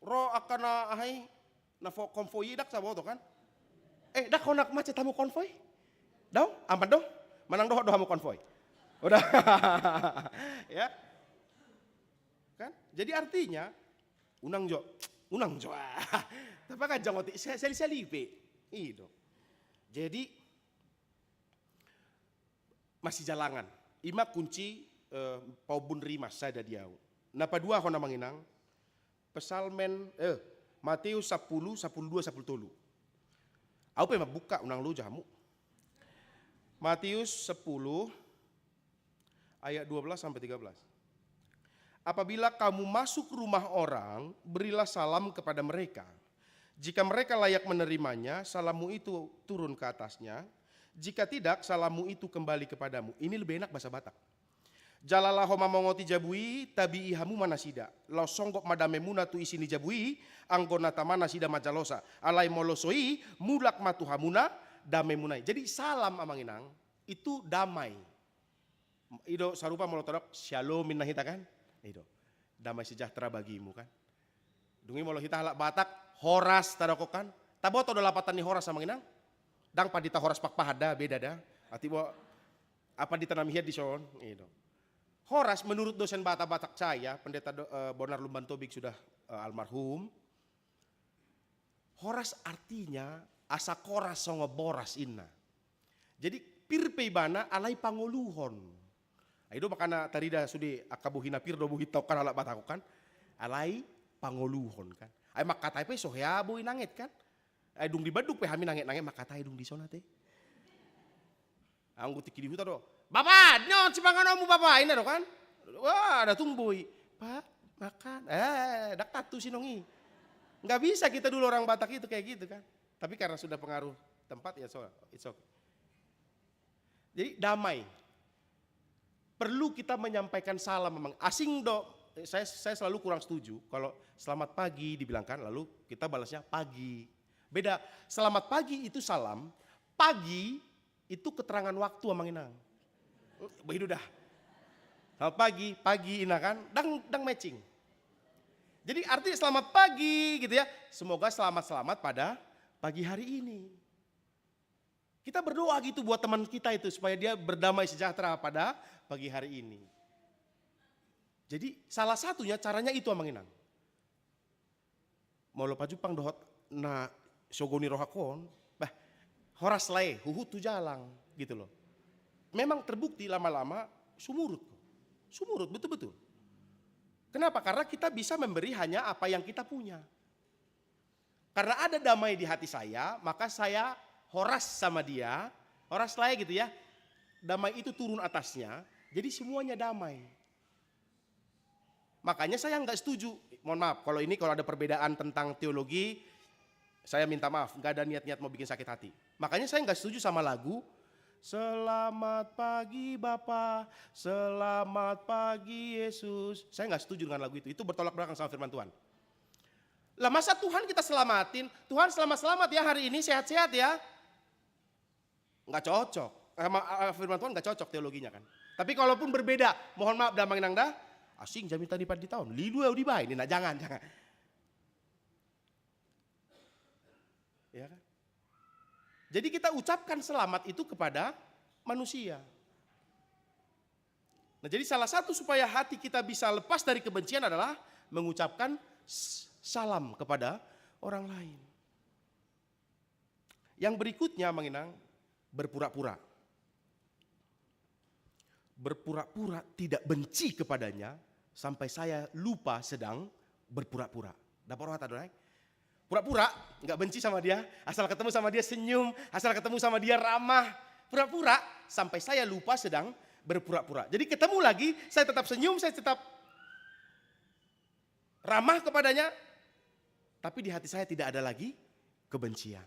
Ro angka na aha i, na fo-, konvoi i ndang taboto kan. Eh, ndang hona macet hamu konvoi. Daong, aman do. Manang dohot do hamu konvoi. Udah. Ya. Kan? Jadi artinya, unang jo, unang jo. Tapi kan jangan otik, sali-sali pe. I do. Jadi, masijalangan. I ma kunci, eh, paombun rimas sada di au. Na paduahon, amang inang, Psalmen, eh, Mateus sampulu, sampulu dua, sampulu tolu. Au pe mambuka, unang loja hamu. Mateus sepuluh, ayat dua belas sampai tiga belas. Apabila kamu masuk rumah orang, berilah salam kepada mereka. Jika mereka layak menerimanya, salammu itu turun ke atasnya. Jika tidak, salammu itu kembali kepadamu. Ini lebih enak bahasa Batak. Jala laho mamongoti jabu i, tabii hamu ma nasida. Laos songgop ma damemuna tu isi ni jabu i, anggo na tama nasida manjalosa. Alai molo so i, mulak ma tu hamuna damemuna i. Jadi salam, amang inang, itu damai. I do sarupa molo tadok, "Syalom" ninna hita kan? I do. "Damai sejahtera bagimu" kan? Dung i molo hita halak Batak, "Horas" tadok kan? Taboto do lapatan ni horas, amang inang? Ndang pandita Horas Pakpahan da, beda da. Atik bo, apa di tanam hian di son? I do. Horas menurut dosen Batak, Batak saya, Pendeta Do-, eh, Bonar Lumban Tobing sudah, eh, almarhum. Horas artinya asa koras songon boras, inna. Jadi pir pe ibana alai pangoluhon. Ai do makana tarida sude angka bohi na pir do bohi taon kan, halak Batak on kan. Alai pangoluhon kan. Ai mangkatai pe so hea boi nanget kan. Ai dung di Bandung pe hami nanget-nanget mangkatai dung di son ate. Anggo tingki di huta do, "Bapa, on sipanganonmu Bapa," inna do kan. Wah, ada tung boi. "Pak, makan." Eh, ndang tantu sinong i. Nggak bisa kita dulu orang Batak itu kayak gitu kan. Tapi karena sudah pengaruh tempat, ya so, it's okay. Jadi damai. Perlu kita menyampaikan salam memang. Asing do, saya, saya selalu kurang setuju kalau "selamat pagi" dibilangkan, lalu kita balasnya "pagi". Beda, "selamat pagi" itu salam, "pagi" itu keterangan waktu, amang inang. Begitu dah. "Selamat pagi", "pagi" inna kan, ndang, ndang matching. Jadi arti "selamat pagi" gitu ya, semoga selamat-selamat pada pagi hari ini. Kita berdoa gitu buat teman kita itu supaya dia berdamai sejahtera pada pagi hari ini. Jadi salah satunya caranya itu, amang inang. Molo pajumpang dohot na sogo ni rohakon, bah, horas lae, huhut tu jalang, gitu loh. Memang terbukti lama-lama sumurut. Sumurut, betul-betul. Kenapa? Karena kita bisa memberi hanya apa yang kita punya. Karena ada damai di hati saya, maka saya horas sama dia, horas lae gitu ya. Damai itu turun atasnya, jadi semuanya damai. Makanya saya nggak setuju, mohon maaf, kalau ini, kalau ada perbedaan tentang teologi, saya minta maaf, nggak ada niat-niat mau bikin sakit hati. Makanya saya nggak setuju sama lagu "Selamat pagi Bapa, selamat pagi Yesus." Saya nggak setuju dengan lagu itu. Itu bertolak belakang sama firman Tuhan. Lah, masa Tuhan kita selamatin, "Tuhan, selamat-selamat ya hari ini, sehat-sehat ya." Nggak cocok. Sama, eh, firman Tuhan nggak cocok teologinya kan. Tapi kalaupun berbeda, mohon maaf dah, amang inang dah, "Asing jamita ni pandita on, lilu au dibaen," nah, jangan, jangan. Ya kan? Jadi kita ucapkan selamat itu kepada manusia. Nah, jadi salah satu supaya hati kita bisa lepas dari kebencian adalah mengucapkan s-, salam kepada orang lain. Yang berikutnya, amang inang, berpura-pura. Berpura-pura tidak benci kepadanya sampai saya lupa sedang berpura-pura. Dapot roha tadi, eh? Pura-pura nggak benci sama dia, asal ketemu sama dia senyum, asal ketemu sama dia ramah. Pura-pura sampai saya lupa sedang berpura-pura. Jadi ketemu lagi, saya tetap senyum, saya tetap ramah kepadanya, tapi di hati saya tidak ada lagi kebencian.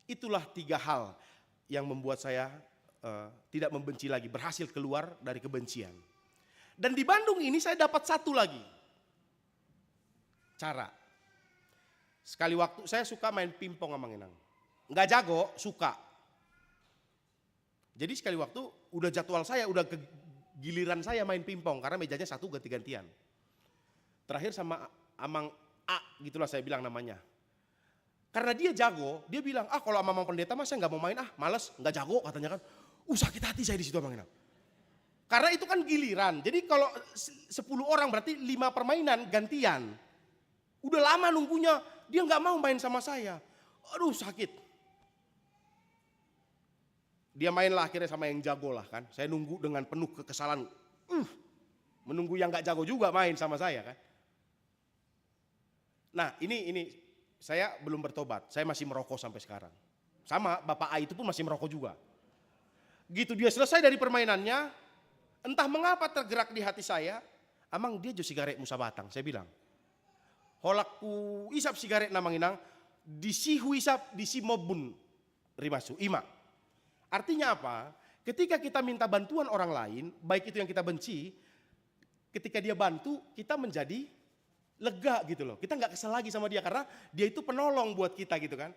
Itulah tiga hal yang membuat saya, eh, tidak membenci lagi, berhasil keluar dari kebencian. Dan di Bandung ini saya dapat satu lagi cara. Sekali waktu saya suka main pingpong, amang inang. Nggak jago, suka. Jadi sekali waktu udah jadwal saya, udah ke-, giliran saya main pingpong karena mejanya satu ganti-gantian. Terakhir sama Amang A, gitulah saya bilang namanya. Karena dia jago, dia bilang, "Ah, kalau sama Amang Pendeta mah saya nggak mau main, ah, males, nggak jago," katanya kan. Uh, sakit hati saya di situ, amang inang. Karena itu kan giliran. Jadi kalau se-, sepuluh orang berarti lima permainan gantian. Udah lama nunggunya, dia nggak mau main sama saya. Aduh, sakit. Dia mainlah akhirnya sama yang jago lah kan. Saya nunggu dengan penuh kekesalan. Uh, menunggu yang nggak jago juga main sama saya kan. Nah, ini, ini saya belum bertobat. Saya masih merokok sampai sekarang. Sama, Bapak A itu pun masih merokok juga. Gitu dia selesai dari permainannya, entah mengapa tergerak di hati saya, "Amang, dia jo sigaretmu sabatang," saya bilang. Holan huisap sigaretna, amang inang, disi huisap, disi mombun rimashu, ima. Artinya apa? Ketika kita minta bantuan orang lain, baik itu yang kita benci, ketika dia bantu, kita menjadi lega gitu loh. Kita nggak kesel lagi sama dia karena dia itu penolong buat kita gitu kan.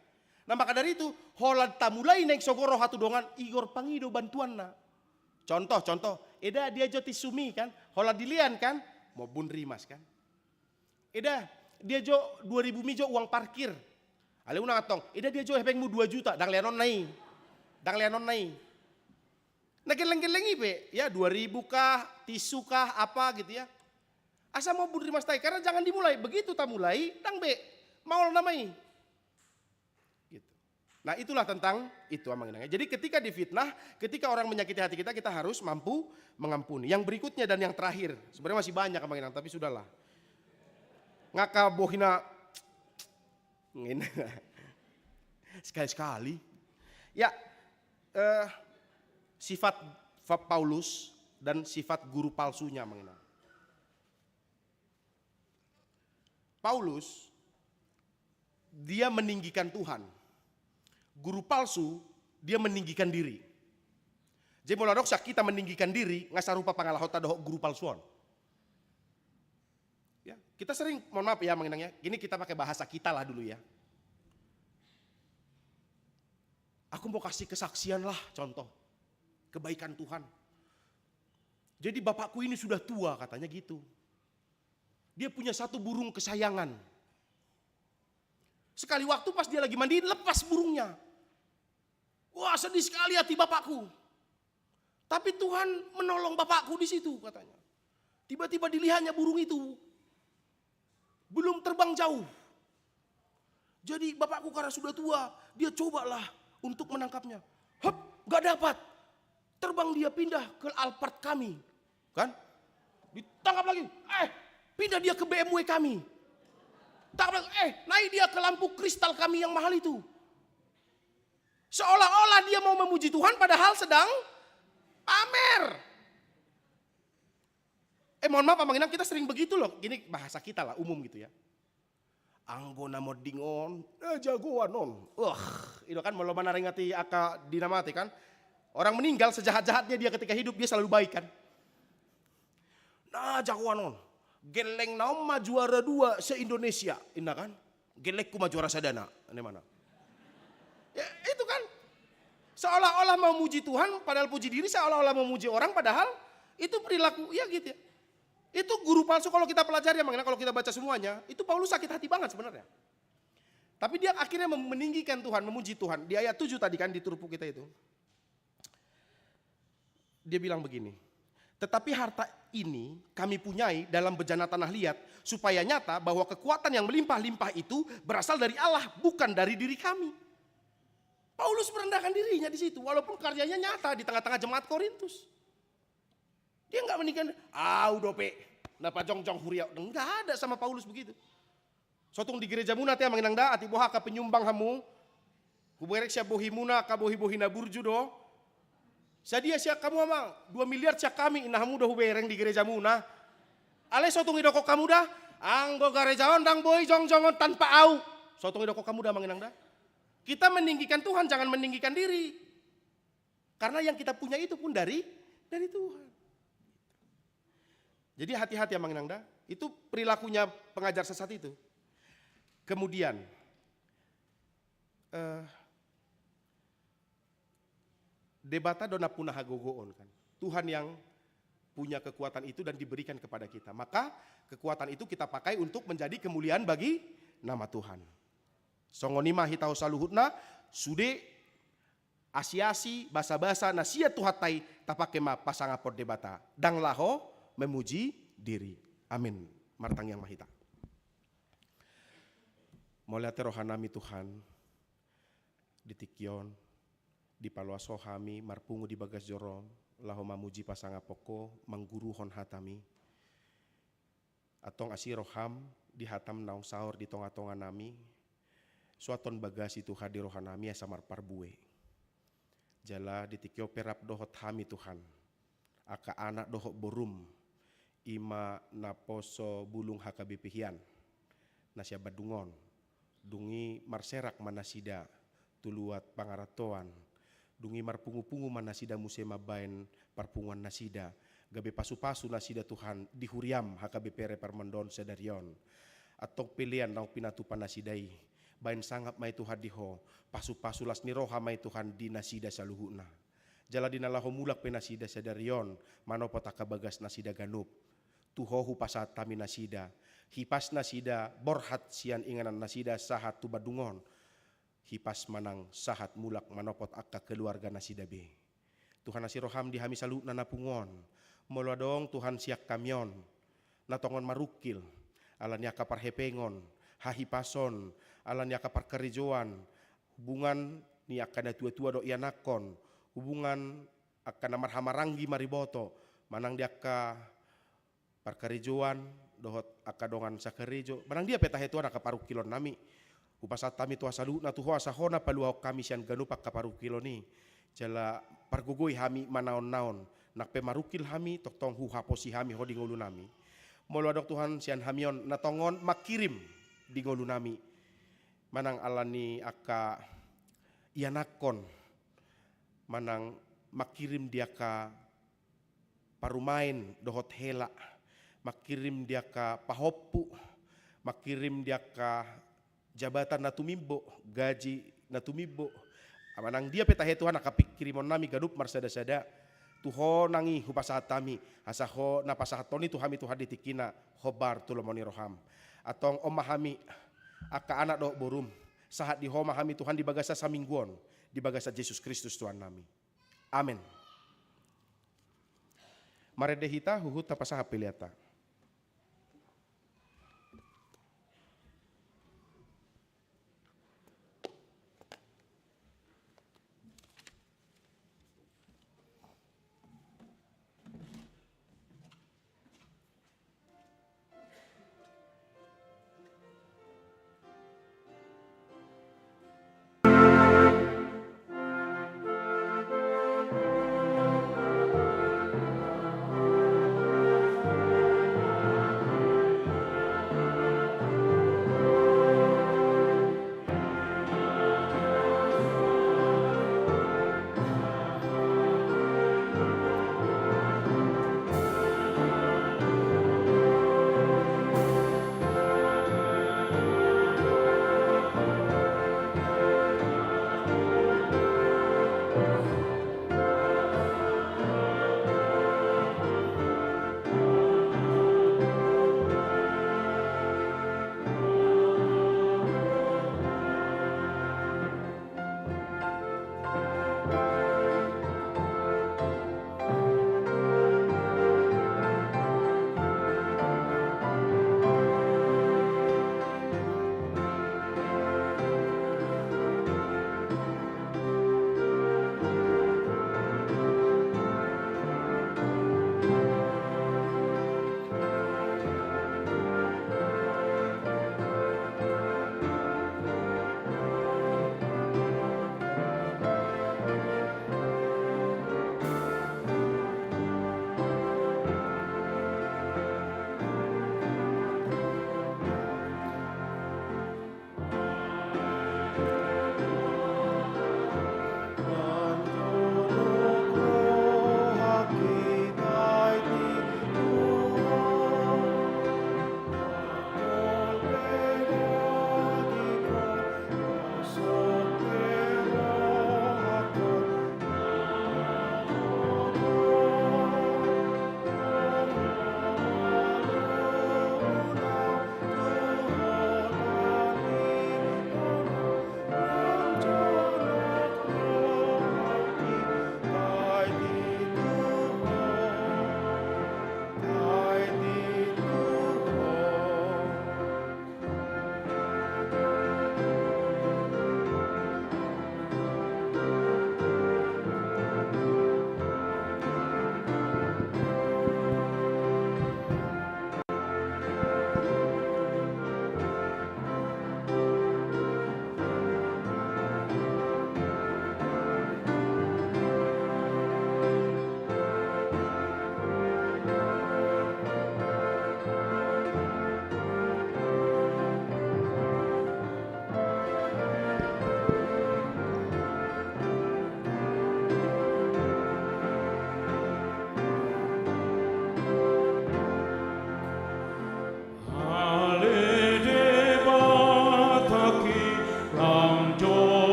Nah, maka dari itu, holan tamulai naeng sogo roha tu dongan, ingkon pangido bantuanna. Contoh, contoh, eda dia jo tisumi kan, holan dilean kan, mobun rimas kan. Eda dia jo dua ribu mi jo uang parkir. Alai unang antong, eda dia jo hepengmu dua juta, ndang leanonna i. Ndang leanonna i. Nah, gelleng-gelleng i pe, ya dua ribu kah, tisu kah, apa gitu ya. Asa mobun rimasta i, karena jangan dimulai. Begitu tamulai, ndang be, maol nama i. Gitu. Nah, itulah tentang itu, Amang Inang. Jadi ketika difitnah, ketika orang menyakiti hati kita, kita harus mampu mengampuni. Yang berikutnya dan yang terakhir, sebenarnya masih banyak, Amang Inang, tapi sudahlah. Ngaka bohina. Sekali-sekali. Ya, eh, sifat Fa-, Paulus dan sifat guru palsunya, Amang Inang. Paulus, dia meninggikan Tuhan. Guru palsu, dia meninggikan diri. Jadi molo adong sian hita meninggikan diri, nga sarupa pangalahonta dohot guru palsu on. Ya, kita sering, mohon maaf ya, Amang Inang ya, ini kita pakai bahasa kita lah dulu ya. Aku mau kasih kesaksian lah, contoh. Kebaikan Tuhan. Jadi bapakku ini sudah tua, katanya gitu. Dia punya satu burung kesayangan. Sekali waktu pas dia lagi mandiin, lepas burungnya. Wah, sedih sekali hati bapakku. Tapi Tuhan menolong bapakku di situ, katanya. Tiba-tiba dilihatnya burung itu. Belum terbang jauh. Jadi bapakku karena sudah tua, dia cobalah untuk menangkapnya. Hop, nggak dapat. Terbang dia pindah ke Alphard kami. Kan? Ditangkap lagi. Eh, pindah dia ke B M W kami. Tangkap lagi. Eh, naik dia ke lampu kristal kami yang mahal itu. Seolah-olah dia mau memuji Tuhan padahal sedang pamer. Eh, mohon maaf, Amang Inang, kita sering begitu loh. Gini bahasa kita lah, umum gitu ya. Anggo na monding on, eh, jagoan on. Wah, itu kan molo manaringati angka di na mate kan. Orang meninggal sejahat-jahatnya dia ketika hidup dia selalu baik kan. Nah, jagoan on. Gellengna on ma juara dua se-Indonesia, inna kan. Gellengku ma juara sadana, ini mana? Ya, itu kan. Seolah-olah memuji Tuhan, padahal puji diri, seolah-olah memuji orang, padahal itu perilaku, ya gitu ya. Itu guru palsu kalau kita pelajari, Amang Inang, kalau kita baca semuanya, itu Paulus sakit hati banget sebenarnya. Tapi dia akhirnya mem-, meninggikan Tuhan, memuji Tuhan. Di ayat tujuh tadi kan di turpuk kita itu. Dia bilang begini, "Tetapi harta ini kami punyai dalam bejana tanah liat, supaya nyata bahwa kekuatan yang melimpah-limpah itu berasal dari Allah, bukan dari diri kami." Paulus merendahkan dirinya di situ, walaupun karyanya nyata di tengah-tengah jemaat Korintus. Dia nggak meninggikan, "Au dope, na pajongjong huria." Nggak ada sama Paulus begitu. Sotung di gerejamuna ate, Amang Inang, da, atik boha angka penyumbang hamu, hubereng sian bohimuna angka bohi-bohi na burju do. Sadia sian hamu, Amang? Dua miliar sian hami, inna hamu do hubereng di gerejamuna. Alai sotung didok hamu da, "Anggo gareja on ndang boi jongjongon tanpa au." Sotung didok hamu da, Amang Inang, da. Kita meninggikan Tuhan, jangan meninggikan diri. Karena yang kita punya itu pun dari, dari Tuhan. Jadi hati-hati, Amang Inang, da. Itu perilakunya pengajar sesat itu. Kemudian, eh, Debata do nampuna hagogoon kan. Tuhan yang punya kekuatan itu dan diberikan kepada kita. Maka kekuatan itu kita pakai untuk menjadi kemuliaan bagi nama Tuhan. Songon i ma hita saluhutna, sude asi-asi, basa-basa na sian Tuhanta i tapake ma pasangaphon Debata. Ndang laho memuji diri. Amin. Martangiang ma hita. Mauliate rohanami Tuhan, di tingki on, dipaloas Ho hami marpungu di bagas joro on, laho mamuji pasangaphon Ho, mangguruhon hataMi. Antong asi rohaM di hataM naung saor di tonga-tonga nami, suanhon bagas i Tuhan di roha nami asa marparbue. Jala di tingki on pe rap dohot hami Tuhan, angka anak dohot boruM, i ma naposo bulung H K B P hian, na sian Bandung on, dung i marserak ma nasida tu luat pangarantoan, Dung i marpungu-pungu ma nasida muse mambaen parpunguan nasida, gabe pasu-pasu nasida Tuhan di huriam H K B P R Parmandoon sadari on. Antong pe lean naung pinatupa nasida i, baen sangap ma i Tuhan di Ho, pasu-pasu las ni roha ma i Tuhan di nasida saluhutna. Jala di na laho mulak pe nasida sadari on, manopot angka bagas nasida ganup. Tu Ho hupasahat hami nasida, hipas nasida borhat sian inganan nasida sahat tu bandung on, hipas manang sahat mulak manopot angka keluarga nasida be. Tuhan, asi roham di hami saluhutna na pungu on. Molo adong Tuhan sian hami on na tongon marungkil, ala ni angka parhepengon, hahipason, ala ni angka parkarejoan, hubungan ni angka natua-tua dohot ianakhon, hubungan angka na marhahamaranggi mariboto, manang di angka parkarejoan dohot angka dongan sakarejo, manang dia pe tahe Tuhan angka parungkilon nami. Hupasahat hami tu Ho saluhutna tu Ho asa Ho na paluahon hami sian ganup angka parungkilon i. Jala pargogoi hami manaon-naon, nang pe marungkil hami, tongtong huhaposi hami Ho di ngolu nami. Molo adong Tuhan sian hami on na tongon mangkirim di ngolu nami, manang ala ni angka ianakhon, manang mangkirim di angka parumaen dohot hela, mangkirim di angka pahompu, mangkirim di angka jabatan na tumimbo, gaji na tumimbo. Manang dia pe tahe Tuhan angka pingkirimon nami ganup marsada-sada, tu Ho nang i hupasahat hami, asa Ho na pasahathon i tu hami Tuhan di tingkina, hombar tu lomo ni roham. Antong on ma hami angka anak dohot borum, sahat di Ho ma hami Tuhan di bagasan saminggu on, di bagasan Jesus Kristus Tuhan nami. Amen. Marende hita, huhut tapasahat peleanta.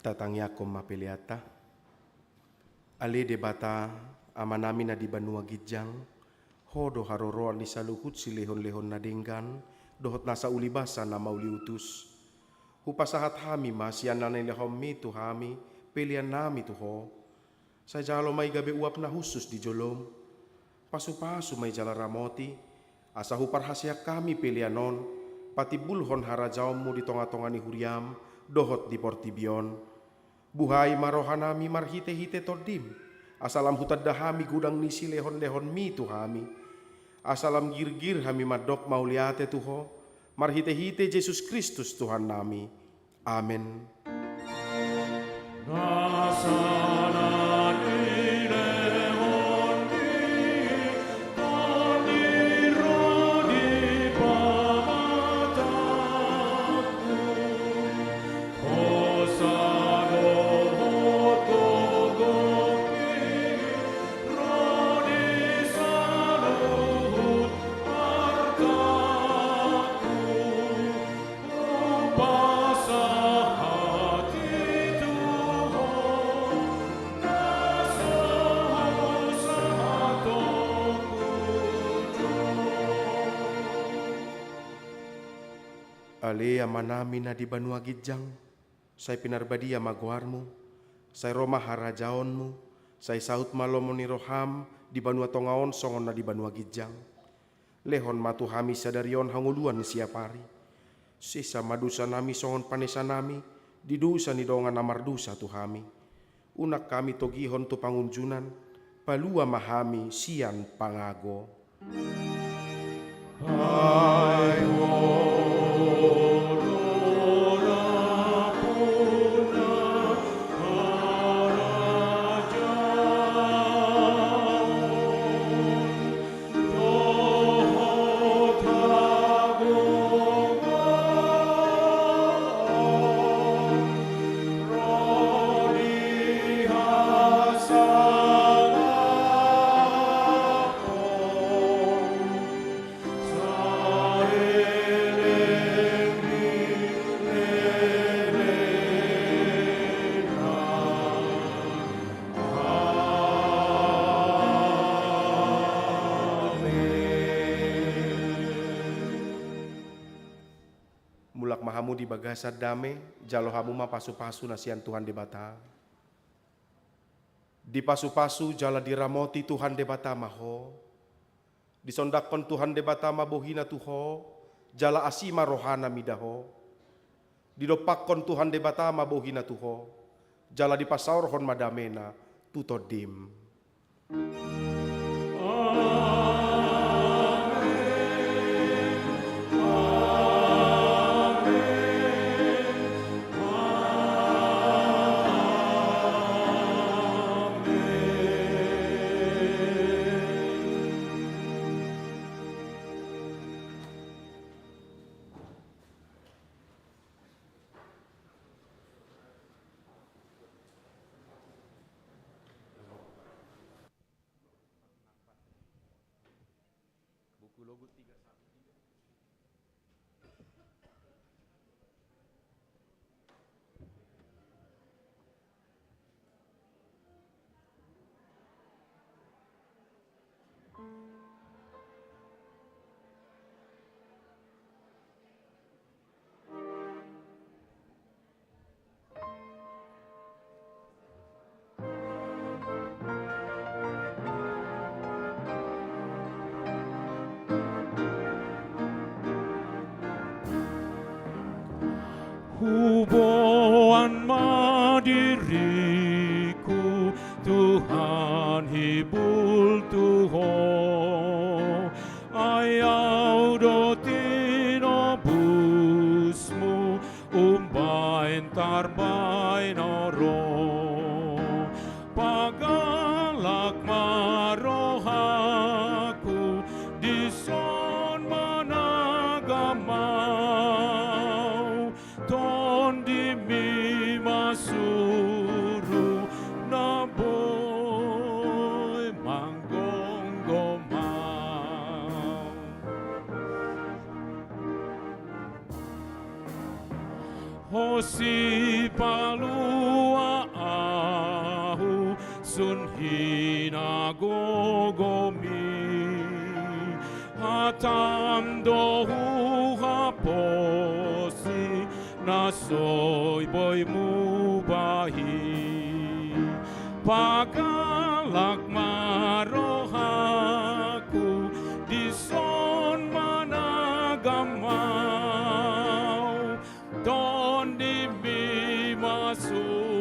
Tatangiangkon ma peleanta. Ale Debata, Amanami na di banua ginjang, Ho do haroroan ni saluhut silehonlehon na denggan dohot nasa ulibasa na mauliutus. Hupasahat hami ma sian na nilehonMi tu hami peleannami tu Ho. Sai jalo ma i gabe uap na hushus di jolom. Pasupasu ma i jala ramoti, asa huparhaseang hami pelean on patimbulhon harajaonMu di tongatonga ni huriaM dohot di portibi on. Buhai ma rohanami marhitehite TondiM, asa lam hutanda hami godang ni silehonlehonMi tu hami. Asa lam girgir hami mandok mauliate tu Ho, marhitehite Jesus Kristus Tuhannami. Amen. Ale Amanami na di banua ginjang, sai pinarbadia ma goarMu, sai ro ma harajaonMu, sai saut ma lomo ni rohaM di banua tonga on songon na di banua ginjang. Lehon ma tu hami sadari on hangoluan siapari. Sesa ma dosanami songon panesanami di dosa ni dongan na mardosa tu hami. Unang hami togihon tu pangunjunan, palua ma hami sian pangago. Mulak ma hamu di bagasan dame, jalo hamu ma pasupasu na sian Tuhan Debata. Dipasupasu jala diramoti Tuhan Debata ma ho. Disondangkon Tuhan Debata ma bohiNa tu ho, jala asi ma rohaNa mida ho. Didompakkon Tuhan Debata ma bohiNa tu ho, jala dipasaorhon ma dameNa tu tondim. Huboan ma diringku, Tuhan, hibul tu Ho. Ai Au do tinobusmu, umbaen tarbaen on ro. Pagalak ma rohangku, dison managam Au, tondimMi ma suru na boi manggomgom Au. Ho Sipalu Hinagogomi, hatam do huhaposi na so boi mubahen. Pagalak ma rohangku, dison managam ahu, Tondimi ma su